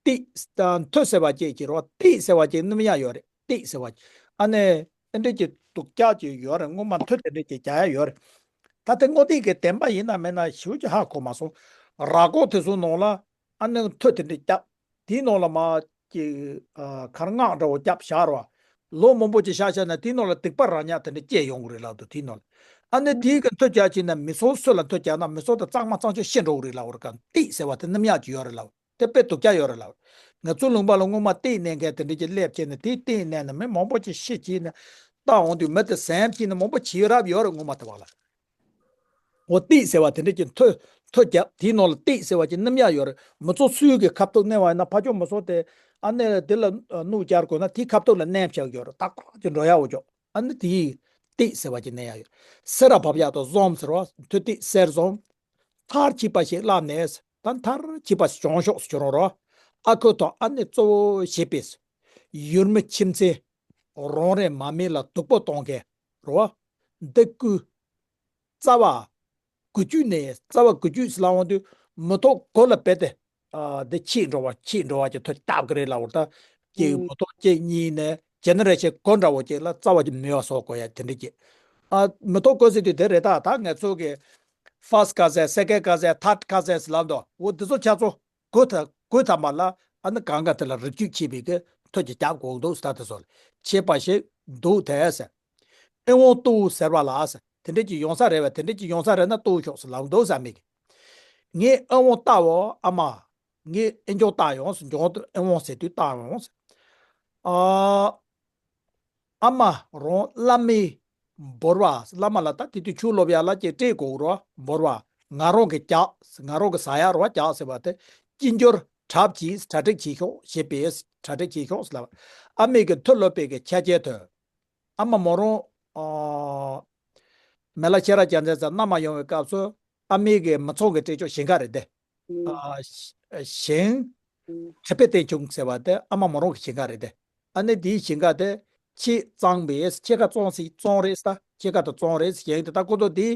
ཏིག་མཐུ་ཟེར་བ་ཅིག་གི་རོ། ཏིག་ཟེར་བ་ཅིག་སྣུམ་ཡག་ཡོད་རེད། ཏིག་ཟེར་བ་ཅིག་ཨ་ནི་ཨེ་འདྲས་ཀྱི་སྡུག་ཅག་ཅིག་ཡོད་རེད། སྔོན་མ་མཐུ་དེ་འདྲས་ཀྱི་རྒྱག་ཡ་ཡོད་རེད། ད་དེ་སྔོན་ཏིག་གི་བདེན་པ་ཡིན་ན་མིན་ན་ཞེ་པོ་ཅིག་ཧ་གོ་མ་སོང་། ར་སྐོར་དེ་ཚོའི་ནང་ལ་ཨ་ནི་མཐུ་དེ་འདྲས་བརྒྱབ། དེའི་ནང་ལ་མ་ཅིག་ཨ་གར་སྔགས་འདྲ་བོ་བརྒྱབ་བཞག་རོ། ལོ་མང་པོ་ཅིག་བཞག་བཞག་ན་དེའི་ནང་ལ་སྡིག་པ་རག་ཉག་དེ་འདྲས་སྐྱེ་ཡོང་གི་རེད་ལབ་འདུག་དེའི་ནང་ལ་ཨ་ནི་དེའི་གི་མཐུ་རྒྱག་བྱས་ན་མི་ཚང་སུ་ལ་མཐུ་རྒྱག་ན་མི་ཚང་དེ་གཙང་མ་གཙང་ཆོག་ཤི་འགྲོ་གི་རེད་ལབ་པ་རེད། ག་ཏིག་ཟེར་བ་དེ་སྣུམ་ཡག་ཅིག་ཡོད་རེད་ལབ། དེ་དཔེ་སྡུག་ཅག་ཡོད་རེད་ལབ། ང་ཚོ་ལུང་པ་ལ་སྔོན་མ་ཏིག་མནན་མཁན་དེ་འདྲ་ཅིག་སླེབས་བྱས་ནས་དེ་ཏིག་མནན་ནས་མི་མང་པོ་ཅིག་ཤི་བྱས་ནས་ལྟ་འོང་དུས་མི་དེ་ཟིན་བྱས་ནས་མང་པོ་བྱས་རབས་ཡོད་རེད། སྔོན་མ་དེ་བ་ལ། འོ་ཏིག་ཟེར་བ་དེ་འདྲ་ཅིག་མཐུ་མཐུ་རྒྱབ། དེའི་ནང་ལ་ཏིག་ཟེར་བ་ཅིག་སྣུམ་ཡག་ཡོད་རེད། མི་ཚང་སུའི་གི་ཁ་ཐུག་མནན་པ་ཡིན་ན་ཕ་ཆོས་མི་ཚང་དེ་ཨ་ནི་དེ་ལ་ཨ་སྣུག་བསྐྱར་དགོས་ན་དེའི་ཁ་ཐུག་ལ་མནན་བཞག་ཡོད་རེད། ཏག་ཏག་ཅིག་འགྲོ་ཡག་འོ་ཅོག་ཨ་ནི་དེའི་ཏིག་ཟེར་བ་ཅིག་མནན་ཡག་ཡོད། སེ་ར་བབ་ཡག་དང་འཛོམས་ཟེར་བ། མཐུ་ཏིག་གསེར་འཛོམས། མཐར་ཕྱིན་པ་ཞིག་བླངས་ནས། ད་མཐར་ཕྱིན་པ་ཞིག་བྱུང་ཤོག་ཟེར་ཁྱོད་རང་རོ། ཨ་ཁུ་དང་ཨ་ནེ་གཙོ་བོ་བྱས་པས། ཡུལ་མི་ཁྱིམ་མཚེས་རང་རེ་མ་མེད་ལ་སྡུག་པོ་གཏོང་མཁན་རོ། འདི་ཀུན་རྩ་བ་དགུ་བཅུ་ནས། རྩ་བ་དགུ་བཅུ་ཟེར་ལབ་འོང་དུས་མི་ཐོག་དགུ་ལ་རྦད་དེ་ཨ་འདི་ཕྱིས་འགྲོ་བ་ཕྱིས་འགྲོ་བ་ཅིག་ཐོ་བཏབ་ཀྱི་རེད་ལབ་པ་རེད། ད་ཀྱི་ཨུམ། མི་ཐོག་གཅིག་གཉིས་ནས་ཇེ་ནེ་རེ་ཤན་དགུ་འདྲ་བོ་ཅིག་ལ་རྩ་བ་ཅིག་མེད་པ་བཟོ་དགོས་ཡ་དེ་འདྲ་ཅིག་ཨ་མི་ཐོག་དགུ་ཟེར་དུས་དེ་རེད། ད་ད་ང་ཚོ་གི་first cousin, second cousin, third cousin ཟེར་ལབ་འདུག་འོ་འདི་ཚོ་ཆ་ཚོ་དགུ་ཐ་དགུ་ཐམ་པ་ལ་ཨ་ནི་གང་ག་དེ་ལ་རིགས་རྒྱུད་ཆད་པའི་གི་ཐོ་ཅིག་རྒྱབ་དགོས་འདུག་ཟེར། ད་དེ་ཚོ་ལ་ཆད་པ་ཞིག་འདུག་དེ་ཟེར། ཨེ་ཝོང་ཏུའུ་ཟེར་བ་ལ་ཟེར། དེ་འདྲས་ཀྱི་ཡོང་ས་རེད་བས། དེ་འདྲས་ཀྱི་ཡོང་ས་རེད་ན་གཏོང་ཤོག་ཟེར་ལབ་འདུག་ཟེར། ཨ་མས་ཀྱི། ངས་ཨེ་ཝང་བཏབ་འོ་ཨ་མ། ངས་ཨེ་འཇོག་བཏབ་ཡོང་ཟེར། འཇོག་ཏུ་ཨེ་ཝང་ཟེར་དུས་བཏབ་ཡོང་ཟེར། ཨ་ཨ་མ་རང་བླ་མའི་འབོར་བ། བླ་མ་ལ་ད་དེ་དུས་ཆོས་སློབ་ཡག་ལ་ཅིག་སྤྲད་དགོས་རོ། འབོར་བ་ང་རང་གི་རྒྱག་ང་རང་གི་ཟ་ཡག་རོ་རྒྱག་ཟེར་བ་དེ་ཅི་འབྱོར་གྲབས་གྱིས་གྲ་སྒྲིག་བྱེད་ཤོག་བྱེད་པས་གྲ་སྒྲིག་བྱེད་ཤོག་ཟེར་ལབ། ཨ་མས་ཀྱི་མཐུ་སློབ་པའི་གི་ཆ་རྐྱེན་དུ། ཨ་མ་མོ་རང་ཨ་མེ་ལ་ཤེས་རབ་རྒྱལ་མཚན་ཚོ་མནའ་མ་ཡོང་བའི་སྐབས་སུ་ཨ་མའི་གི་མི་ཚང་གི་སྤྲད་ཆོག་ཞིང་ཁ་རེད་དེ། ཨ་ཞིང་། ཁྲི་པའི་བསྟན་ཆུང་ཟེར་བ་དེ་ཨ་མ་མོ་རང་གི་ཞིང་ཁ་རེད་དེ། ཨ་ནི་དེའི་ཞིང་ཁ་དེ་ཁྱེད་གཙང་པས། ཁྱེད་ཀ་གཙང་སི་གཙང་རེད་ད། ཁྱེད་ཀ་ད་གཙང་རེད། ཞིང་དེ་ད་ཁོ་ཚོ་དེའི་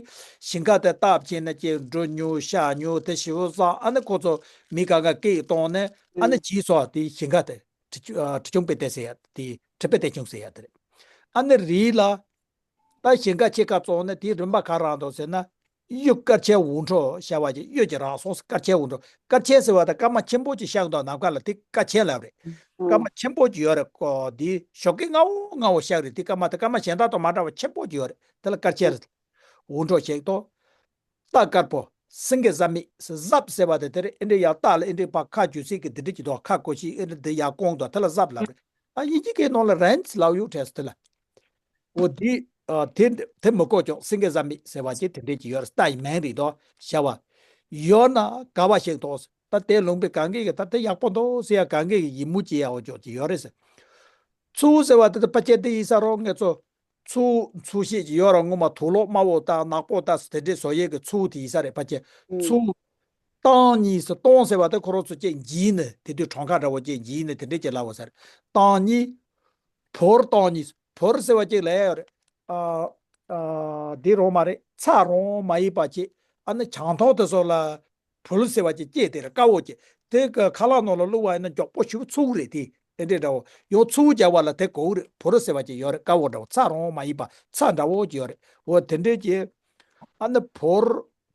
ཞིང་ཁ་དེ་བཏབ་བྱས་ནས་ཀྱི་འབྲུ་ཉོ་ཤ་ཉོ་དེ་ཞིག་བཟའ། ཨ་ནི་ཁོ་ཚོ་མི་གང་ག་སྐད་བཏང་ནས་ཨ་ནི་བྱས་སོ། དེའི་ཞིང་ཁ་དེ་ཁྲི་ཆུ་ཨ་ཁྲི་ཆུང་པའི་བསྟན་ཟེར་ཡ་དེ། ཁྲི་པའི་བསྟན་ཆུང་ཟེར་ཡ་དེ་རེད། ཨ་ནི་རི་ལ། ད་ཞིང་ཁ་ཕྱེད་ཀ་བཙོང་ནས་དེའི་རིན་པ་ག་རག་འདུག་ཟེར་ན། གཡུ་དཀར་ཆེན་འུར་འདྲོག་ཤ་བ་ཅིག་གཡུ་ཅིག་རག་སོང་ཟེར། དཀར་ཆེན་འུར་འདྲོག་དཀར་ཆེན་ཟེར་བ་དང་སྐར་མ་ཆེན་པོ་ཅིག་ཤར་འདུག་ནམ་མཁའ་ལ། དེ་དཀར་ཆེན་ལབ་རེད། སྐར་མ་ཆེན་པོ་ཅིག་ཡོད་རེད་ཀོ། དེའི་ཞོགས་ཀས་སྔ་བོ་སྔ་བོ་ཤར་རེད། དེ་སྐར་མ་དེ་སྐར་མ་གཞན་དག་དང་མ་འདྲ་བ་ཆེན་པོ་ཅིག་ཡོད་རེད། དེ་ལ་དཀར་ཆེན་ཟེར། འུར་འདྲོག་ཞིག་ཏོ། རྟ་དཀར་པོ། སེང་གེ་གཟབ་མིག་ཟེར། གཟབ་ཟེར་བ་དེ་དེ་རེད། ཨེ་འདྲའི་ཡར་རྟ་ལ་ཨེ་འདྲའི་ཕར་ཁ་འཇུ་སྲིད་ཀྱི་དེ་འདྲ་ཅིག་འདུག་ཁ་བཀོད་ཤིག་ཨེ་འདྲ་དེ་ཡར་བསྐོང་འདུག་དེ་ལ་གཟབ་ལབ་རེད། ཨ་དབྱིན་ཇི་སྐད་ནང་ལ་རན་ཙི་ལབ་ཡོད་དྲན་སོང་དེ་ལ། འོ་དེ་ཨ་དེ་དེ་མི་གོ་ཀྱོག་སེང་གེ་གཟབ་མིག་ཟེར་བ་ཅིག་དེ་འདྲས་ཀྱི་ཡོད་རེད། རྟ་ཡི་མིང་རེད་དོ། བྱ་བ་ཡོད་ན་དགའ་བ་ཞིག་འདུག་ད་དེ་ལུང་པའི་གང་གི་གི་ད་དེ་ཡག་པོ་འདུག་ཟེར་ཡ། གང་གི་གི་ཡིད་སྨོན་སྐྱེ་ཡག་འོ་ཅོག་ཅིག་ཡོད་རེད་ཟེར། ཚུ་ཟེར་བ་དེ་ད་ཕལ་ཆེར་དེ་ཡིན་ས་རོགས། ངེད་ཚོ་ཚུ་ཚུ་ཤེས་ཀྱི་ཡོད་ར། ངོ་མ་དུག་ལོག་དམར་པོ་དང་ནག་པོ་དང་དེ་འདྲས་བཟོ་ཡས་ཀྱི་ཚུ་དེ་ཡིན་ས་རེད་ཕལ་ཆེར། ཚུ། སྟོང་གཉིས་ཟེར། སྟོང་ཟེར་བ་དེ་ཁོ་རང་ཚོ་ཅིག་འགྱིས་ནས་དེ་དུས་གྲངས་ཀ་འདྲ་བོ་ཅིག་འགྱིས་ནས་དེ་འདྲས་ཅིག་ལབ་པ་ས་རེད། སྟོང་གཉིས། བོར་སྟོང་གཉིས། བོར་ཟེར་བ་ཅིག་ལབ་ཡ་ཡོད་རེད། ཨ་ཨ་འདི་རང་མ་རེད། ཚ་རང་མ་ཡིན་པ་ཅིག་ཨ་ནི་ཆང་འཐུང་དེ་ཚོ་ལ་བུལ་ཟེར་བ་ཅིག་སྐྱེས་དེ་རེད། དཀར་པོ་ཅིག་དེ་གི་ཁ་ལག་ནང་ལ་བླུགས་པ་ཡིན་ན་མགྱོགས་པོ་ཞིག་ཚུགས་རེད་དེ། དེ་འདྲས་འདྲ་བོ་ཡང་ཚུགས་རྒྱག་པ་ལ་དེ་གོ་རེད། བོར་ཟེར་བ་ཅིག་ཡོད་རེད། དཀར་པོ་འདྲ་བོ་ཚ་རང་མ་ཡིན་པ་ཚ་འདྲ་བོ་ཅིག་ཡོད་རེད། འོ་དེ་འདྲས་ཀྱི་ཨ་ནི་བོར་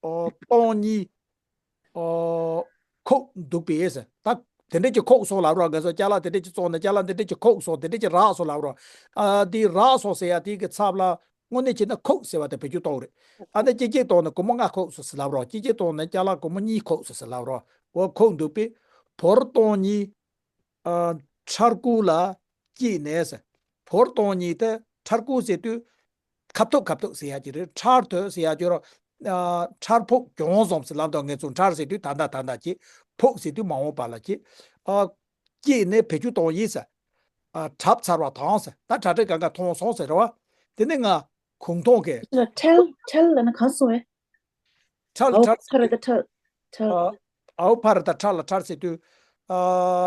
ཨོ་སྟོང་གཉིས། ཨོ། ཁུག་འདུག་པས་ཟེར། ད་དེ་འདྲས་ཀྱི་ཁུག་སོང་ལབ་རོགས། ང་ཚོ་ཅ་ལག་དེ་འདྲས་ཀྱི་བཙོང་ནས་ཅ་ལག་འདི་འདྲས་ཀྱི་ཁུག་སོང་། དེ་འདྲས་ཀྱི་རག་སོང་ལབ་རོགས། ཨ་དེ་རག་སོང་ཟེར་ཡ་དེ་གི་ཚབ་ལ་དངོས་གནས་བྱས་ན་ཁུག་ཟེར་བ་དེ་བེད་སྤྱོད་གཏོང་རེད། ཨ་ནི་གཅིག་གཅིག་བཏང་ནས་སྒོར་མོ་ལྔ་ཁུག་སོང་ཟེར་ལབ་རོགས། གཅིག་གཅིག་བཏང་ནས་ཅ་ལག་སྒོར་མོ་གཉིས་ཁུག་སོང་ཟེར་ལབ་རོགས། འོ་ཁུག་འདུག་པས། བོར་སྟོང་གཉིས། ཨ་ཁྲར་ཀུ་ལ་སྐྱེས་ནས་ཟེར། བོར་སྟོང་གཉིས་དེ་ཁྲར་ཀུ་ཟེར་དུས་ཁ་ཐུག་ཁ་ཐུག་ཟེར་ཡ་ཅིག་རེད། ཁྲར་ཐོས་ཟེར་ཡ་ཅིག་རོ། ཨ་ཁྲར་ཕུག་གྱོང་བཟུང་ཟེར་ལབ་འདུག་ངེད་ཚོ་ཁྲར་ཟེར་དུས་ད་ལྟ་ད་ལྟ་ཅིག་ཕུག་ཟེར་དུས་མ་འོངས་པ་ལ་ཅིག་ཨ་སྐྱེས་ནས་བེད་སྤྱོད་གཏོང་ཡིན་ཟེར། ཨ་གྲབས་ཚར་བ་དང་ཟེར། ད་གྲ་སྒྲིག་གང་ག་ཐོང་སོང་ཟེར་རེད་བ། དེ་ནས་ང་གུང་ཐང་གི་ཁྲལ་ཁྲལ་ལབ་ན་གང་སོང་བས། ཁྲལ་ཨའོ་ཁྲལ་ཕ་ར་ད་ཁྲལ་ཁྲལ། ཨ་ཨའོ་ཕ་ར་ད་ཁྲལ་ལ་ཁྲལ་ཟེར་དུས། ཨ་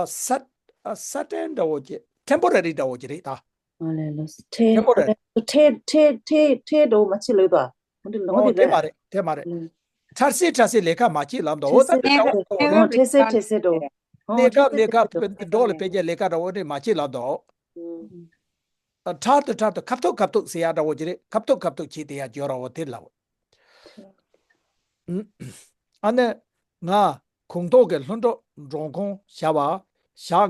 སད་ཨ་སད་ཏན་འདྲ་བོ་ཅིག་ཊེམ་པོ་ར་རི་འདྲ་བོ་ཅིག་རེད་ད། ཨ་ལས་ལོ། ཊེ་ཊེམ་པོ་ར་རི། ཊེ་ཊེ་ཊེ་ཊེ་འདྲ་བོ་མ་བྱེད་ལོས་དོ། འདི་ལོ་ཨོ་འདི་དེ་མ་རེད། རེད་དེ་མ་རེད། ཨ་ཁྲལ་སེ་ཁྲལ་སེ་ལས་ཀ་མ་བྱེད་ལབ་འདུག་འོ་ད་ཁྲལ་སེ་དེ་འདྲ་བོ་ཁོ་ཨོ་ཁྲལ་སེ་ཁྲལ་སེ་འདྲ་བོ། ཨོ་ལས་ཀ་ཁྲལ་སེ་ལས་ཀ་ཁྲལ་སེ་འདྲ་བོ། འགྲོ་ལ་ཕལ་ཆེར་ལས་ཀ་འདྲ་བོ་འདི་མ་བྱེད་ལབ་འདུག་ཨ་ཁྲལ་དུ་ཁྲལ་དུ་ཁ་ཐུག་ཁ་ཐུག་ཟེར་ཡ་འདྲ་བོ་ཅིག་རེད། ཁ་ཐུག་ཁ་ཐུག་བྱེད་དེ་ཡ་འགྱོ་ར་བོ་དེ་ལབ། ཨ་ནི་ང་གུང་ཐང་གི་ལྷུན་གྲུབ་འབྲོང་ཁུང་བྱ་བ་བྱ་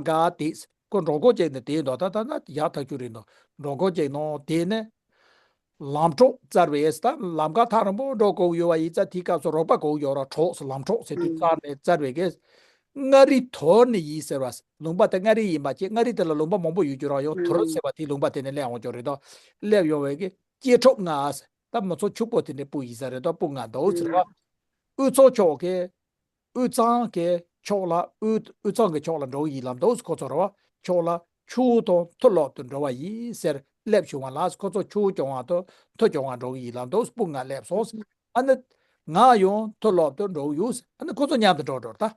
དགའ་དེ་ཁོ་འབྲོང་ཁུང་ཅིག་ནས་དེ་འདུག་ད་ད་ད་ཡག་ཐག་ཆོད་རེད་འདུག་འབྲོང་ཁུང་ཅིག་ནང་དེ་ནས་ལམ་གྲོགས་བཙལ་བས་ད་ལམ་ཁ་ཐག་རིང་པོ་འགྲོ་དགོས་ཡོད་པ་ཡིན་ཙང་དེའི་སྐབས་སུ་རོགས་པ་དགོས་ཡོད་ར། གྲོགས་སུ་ལམ་གྲོགས་ཟེར་དུས་བཙལ་ནས་བཙལ་བས་གི་མངའ་རིས་དོར་ནས་ཡིན་ཟེར་བ། ལུང་པ་དེ་མངའ་རིས་ཡིན་པ་ཅིག་མངའ་རིས་དེ་ལ་ལུང་པ་མང་པོ་ཡོད་རྒྱུ་ར། ཡང་དོར་ཟེར་བ་དེའི་ལུང་པ་དེ་ནས་སླེབས་འོང་རྒྱུ་རེད་དོ། སླེབས་ཡོང་བས་གི་སྐྱེ་ཕྲུག་ལྔ་ཟེར། ད་མི་ཚོ་ཕྱུག་པོ་དེ་འདྲའི་སྤུ་ཡིན་ས་རེད་དོ། སྤུ་ལྔ་འདུག་ཟེར་བ། དབུས་གཙང་ཕྱོགས་ཀྱི་དབུས་གཙང་གི་ཕྱོགས་ལ་དབུས་དབུས་གཙང་གི་ཕྱོགས་ལ་འགྲོ་གི་ཡིན་ལབ་འདུག་ཁོ་ཚོ་རེད་བ། ཕྱོགས་ལ་ཆུ་དང་མཐུ་སློབ་ཏུ་འགྲོ་བ་ཡིན་ཟེར་སླེབས་བྱུང་བ་ལ། ཁོ་ཚོ་ཆུ་སྐྱོང་བ་དང་མཐུ་སྐྱོང་བ་འགྲོ་གི་ཡིན་ལབ་འདུག་སྤུ་ལྔ་སླེབས་སོང་ཟེར། ཨ་ནི་ང་ཡང་མཐུ་སློབ་ཏུ་འགྲོ་གི་ཡོད་ཟེར། ཨ་ནི་ཁོ་ཚོ་མཉམ་དུ་འགྲོ་འགྲོ་ད།